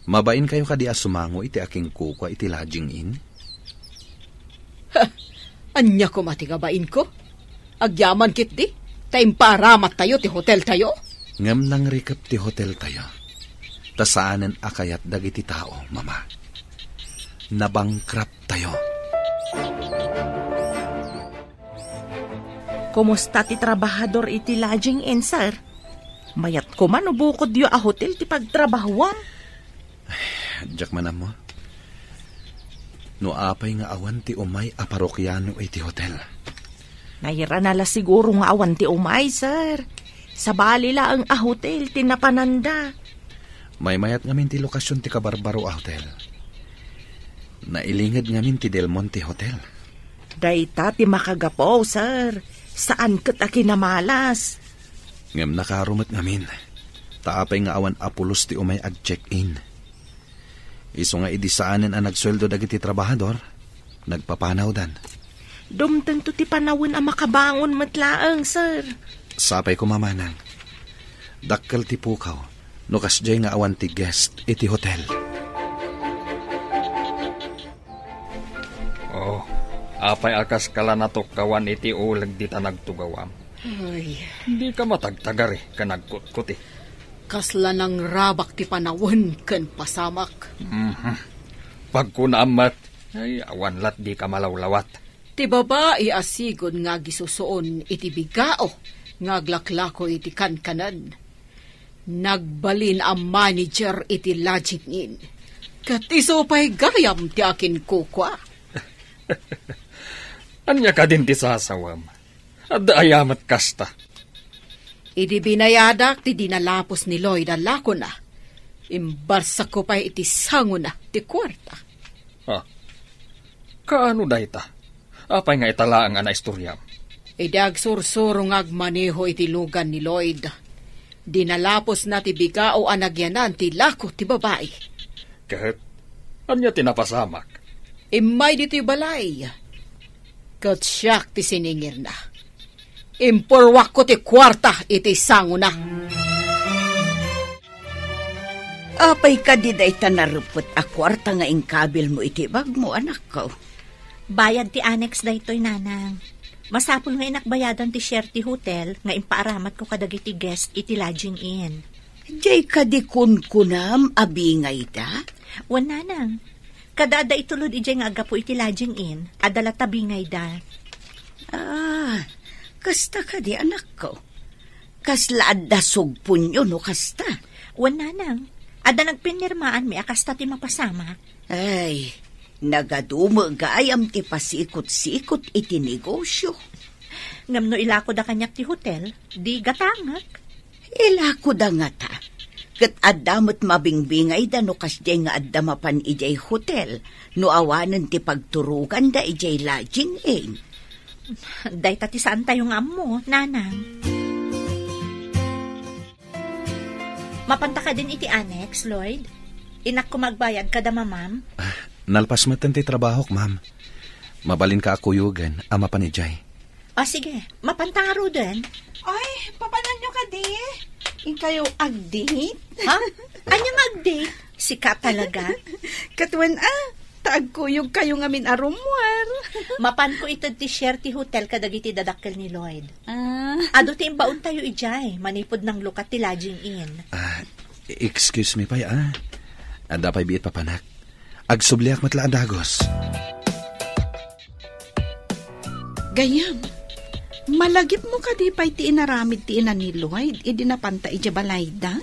Mabainkayo kadi a sumango iti akinkukua iti lodging inn? Ha, ania koma ti kabainko? Agyaman ketdi, ta impaaramattayo ti hoteltayo. Ngem nangrikep ti hoteltayo, ta saanen a kayat dagiti tao, Mama. Nabankrupt tayo. Kumusta ti trabahador iti lodging inn, sir? Mayat koma no bukodyo a hotel ti pagtrabahuam. Diak man ammo no apay nga awan ti umay a parokiano iti hotel. Nairana la siguro nga awan ti umay, sir. Sabali laeng a hotel ti napananda. Maymayat ngamin ti lokasion ti kabarbaro a hotel. Nailinged ngamin ti Del Monte Hotel. Dayta ti makagapu, sir. Saan ket a kinamalas. Ngem nakaro met ngamin, ta apay nga awan a pulos ti umay ag-check-in. Isu nga idi saanen a nagsueldo dagiti trabahador, nagpapanawdan. Dumtengto ti panawen a makabangon met laeng, sir. Sapay koma, manang. Dakkel ti pukaw no kasdiay nga awan ti guest iti hotel. Oh, apay a kaska la natukkawan iti uleg dita nagtugawam? Ay. Dika matagtagari ken agkutkuti. Kasla nangrabak ti panawen ken pasamak. Mhm. Pagkunaam met, ay, awan lat dika malawlawat. Ti babai a sigud nga agisusuon iti bigao nga aglaklako iti kankanen. Nagbalin a manager iti lodging inn. Ket isu pay gayam ti akinkukua. Ania kadin ti sasawem? Adda aya met kasta? Idi binayadak ti dinalapos ni Lloyd a lakona, imbarsakko pay iti sangona ti kuarta. Ah, kaano dayta? Apay nga ita laeng a naistoriam? Idi agsursuro nga agmaneho iti lugan ni Lloyd, dinalapos na ti bigao a nagyanan ti lako ti babai. Ket ania ti napasamak? Immay ditoy balay, ket siak ti siningirna. Impurwakko ti kuarta iti sangona. Apay kadi dayta narepet a kuarta nga inkabilmo iti bagmo, anakko? Bayad ti annex daytoy, nanang. Masapul nga inakbayadan ti share ti hotel nga impaaramatko kadagiti guest iti lodging inn. Diay kadi kunkunam a bingayda? Wen, nanang. Kada adda itulod idiay nga aggapu iti lodging inn, adda latta bingayda. Ah, kasta kadi, anakko? Kasla adda sugponyo no kasta? Wen, nanang. Adda nagpinirmaanmi a kasta ti mapasamak. Ay, nagadu met gayam ti pasikot-sikot iti negosio. Ngem no ilakoda kaniak ti hotel, di gatangek. Ilakoda ngata. Ket adda met mabingbingayda no kasdiay nga adda mapan idiay hotel, no awanen ti pagturoganda idiay lodging inn. Dayta ti saantayo nga ammo, nanang. Mapanta kadin iti annex, Lloyd? Innak koma agbayad kada mamam? Ah, nalpas metten ti trabahok, ma'am. Mabalinka a kuyogen a mapan idiay. Ah, sige. Mapanta ngaruden. Ay, papananyo kadi? Inkayo ag-date? Ha? Ania nga ag-date? Sika talaga. Katuen, ah, ta agkuyogkayo ngamin a rummuar. Mapanko ited ti share ti hotel kadagiti dadakkel ni Lloyd. Ah. Adu ti imbaontayo idiay, manipud nanglukat ti lodging inn. Ah, excuse me pay, ah. Adda pay biit papanak. Agsubliak met la a dagus. Gayyem, malagipmo kadi pay ti inaramid ti ina ni Lloyd idi napanta idiay balayda?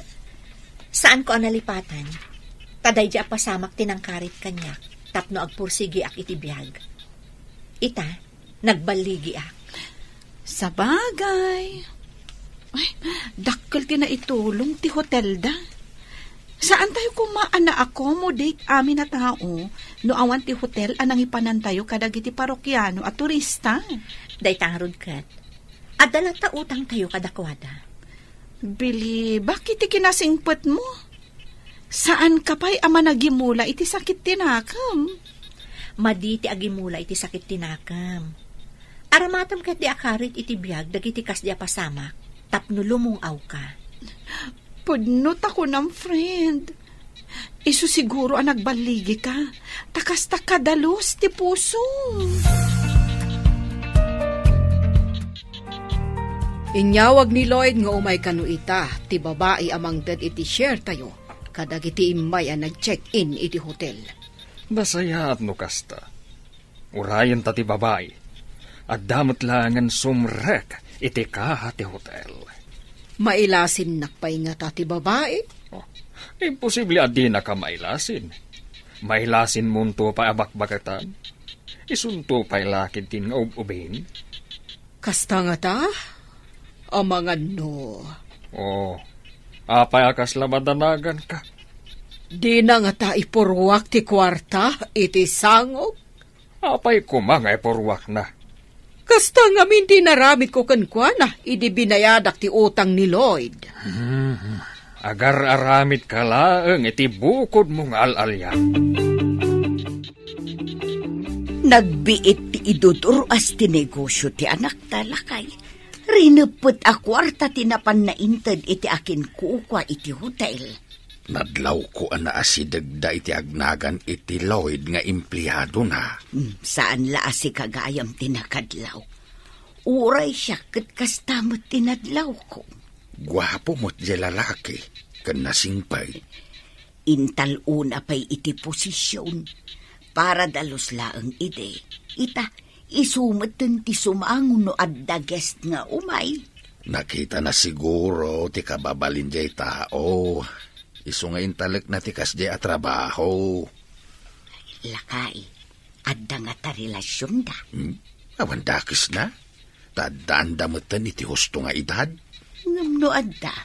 Saanko a nalipatan. Ta daydi a pasamak ti nangkarit kaniak tapno agpursigiak iti biag. Ita, nagballigiak. Sabagay. Ay, dakkel ti naitulong ti hotelda. Saantayo koma a na-accommodate amin a tao no awan ti hotel a nangipanantayo kadagiti parokiano a turista. Dayta ngarud ket, adda latta utangtayo kadakuada. Bilibak iti kinasingpetmo. Saanka pay a managimula iti sakit ti nakem? Madi ti agimula iti sakit ti nakem. Aramatem ketdi a karit iti biag dagiti kasdi a pasamak tapno lumung-awka. Pudno ta kunam, friend. Isu siguro a nagballigika, ta kasta kadalus ti pusom. Inyawag ni Lloyd nga umay kano ita ti babai a mangted iti sharetayo kadagiti immay a nag-check-in iti hotel. Nasayaat no kasta. Urayenta ti babai. Adda met laengen sumrek iti kaha ti hotel. Mailasinnak pay ngata ti babai? Oh, imposible a dinaka mailasin. Mailasinmonto pay a bakbaketan. Isunto pay la ketdin nga ub-ubing. Kasta ngata? Amangan no. Oh, apay a kasla madanaganka? Dina ngata ipurruak ti kuarta iti sangok? Apay koma nga ipurruakna? Kasta ngamin ti inaramidko kenkuana idi binayadak ti utang ni Lloyd. Hmm, agar-aramidka laeng iti bukodmo nga al-alian. Nagbiit ti idudur-as ti negosio ti anakta, lakay. Rineppet a kuarta ti napanna inted iti akinkukua iti hotel. Nadlawko a naasidegda iti agnagan iti Lloyd nga empleadona. Hmm, saan la a sika gayam ti nakadlaw. Uray siak ket kasta met ti nadlawko. Guapo met diay lalaki, ken nasingpet. Intal-ona pay iti posision. Para dalus laeng idi. Ita, isu metten ti sumango no adda guest nga umay. Nakitana siguro ti kababalin diay tao. Isu nga intalekna ti kasdiay a trabaho. Lakay, adda ngata relasionda? Hmm? Awan dakesna? Ta addaanda metten iti husto nga edad? Ngem no adda,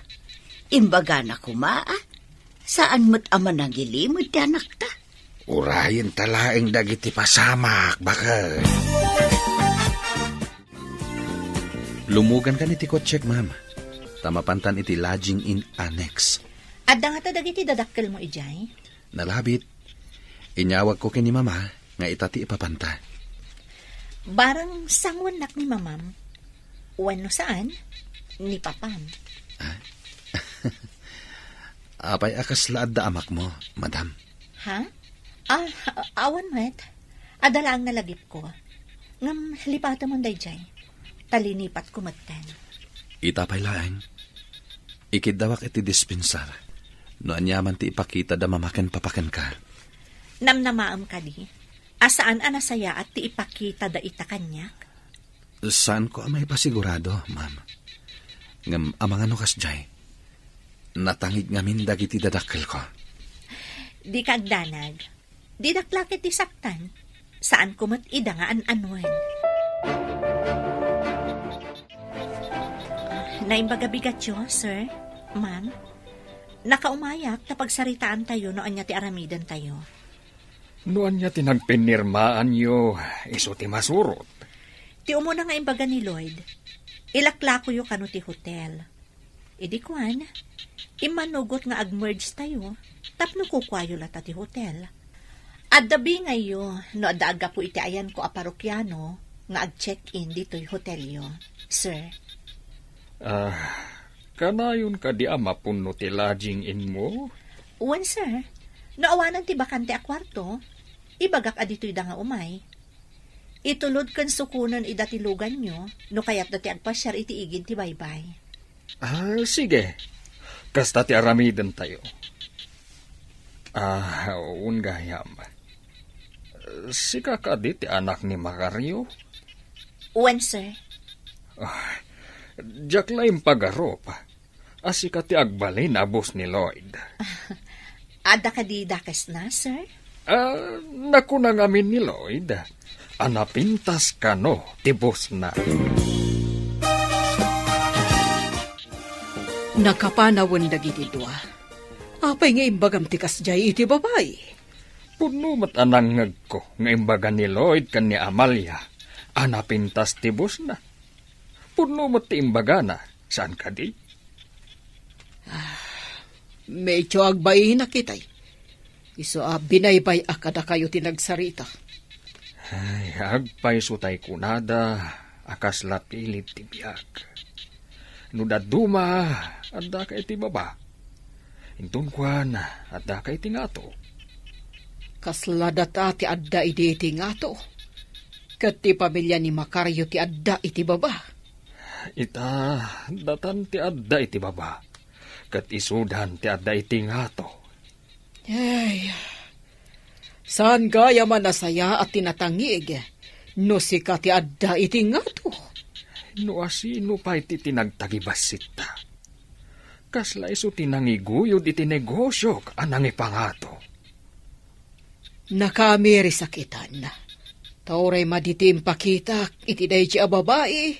imbagana koma, a? Saan met a manangilimed ti anakta? Urayenta laeng dagiti pasamak, baket. Lumugankan iti kotsek, ma'am. Ta mapantan iti lodging inn annex. Adda ngata dagiti dadakkelmo idiay? Nalabit. Inyawagko ken ni Mama nga ita ti ipapanta. Barang sangoennak ni Mamam, wenno saan, ni Papam. Ah? Apay a kasla adda amakmo, Madam? Ha? Ah, awan met. Adda laeng nalagipko. Ngem lipatemon daydiay. Ta linipatko metten. Ita pay laeng. Ikiddawak iti dispensar. No aniaman ti ipakitada Mama ken Papa kenka. Namnamaem kadi a saan a nasayaat ti ipakitada ita kaniak? Saanko a maipasigurado, ma'am. Ngem amangan no kasdiay, natangig ngamin dagiti dadakkelko. Dika agdanag. Didak la ket ti saktan. Saanko met ida nga an-anuen. Naimbaga bigatyo, sir, ma'am. Nakaumayak ta pagsaritaantayo no ania ti aramidentayo. No ania ti nagpinirmaanyo, isu ti masurot. Ti umuna nga imbaga ni Lloyd, ilaklakoyo kano ti hotel. Idi kuan, immanugot nga ag-merge tayo, tapno kukuayo latta ti hotel. Adda bingayyo no adda aggapu iti ayanko a parokiano nga ag-check-in ditoy hotelyo, sir. Ah, Kanayon kadi a mapunno ti lodging inmo? Wen, sir. No awanen ti bakante a kuarto, ibagak a ditoyda nga umay. Itulod ken sukonen ida ti luganyo no kayatda ti agpasiar iti igid ti baybay. Ah, sige. Kasta ti aramidentayo. Ah, wen gayam. Sika kadi ti anak ni Macario? Wen, sir. Ah, diak la impagarup a sika ti agbalin a boss ni Lloyd. Adda kadi dakesna, sir? Ah, nakuna ngamin ni Lloyd a napintas kano ti bossna. Nakapanawen dagiti dua. Apay nga imbagam ti kasdiay iti babai? Pudno met a nangngegko nga imbaga ni Lloyd ken ni Amalia a napintas ti bossna. Pudno met ti imbagana, saan kadi? Ah, medyo agbainak itay. Isu a binaybay-ak kadakayo ti nagsarita. Ay, agpayso tay kunada a kasla pilit ti biag. No dadduma, addaka iti baba. Inton kuan, addaka iti ngato. Kasla data ti adda idi iti ngato. Ket ti pamilia ni Macario ti adda iti baba. Ita, datan ti adda iti baba. Ket isudan ti adda iti ngato. Ay, saan gayam a nasayaat ti natangig no sika ti adda iti ngato? No asino pay ti tinagtagibassitta? Kasla isu ti nangiguyod iti negosiok a nangipangato. Nakaamiri sakitan. Ta uray madi ti impakitak iti daydi a babai,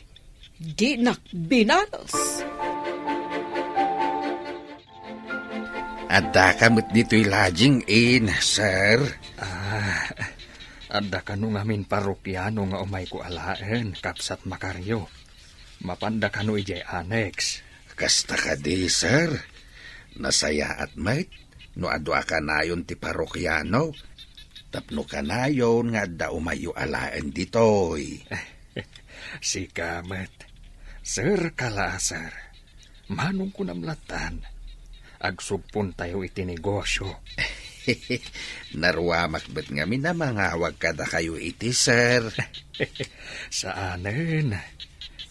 dinak binalos. Addaka met ditoy lodging inn, sir? Ah, adda kano ngamin parokiano nga umayko alaen, Kapsat Macario. Mapanda kano idiay annex. Kasta kadi, sir. Nasayaat met no adu a kanayon ti parokiano. Tapno kanayon nga adda umayyo alaen ditoy. Sika met, sir ka la, sir. Manong kunam lattan, agsugpontayo iti negosyo. Naruamak met ngamin a mangawag kadakayo iti sir. Saanen.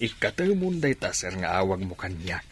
Ikkatemon dayta, sir, nga awagmo kaniak.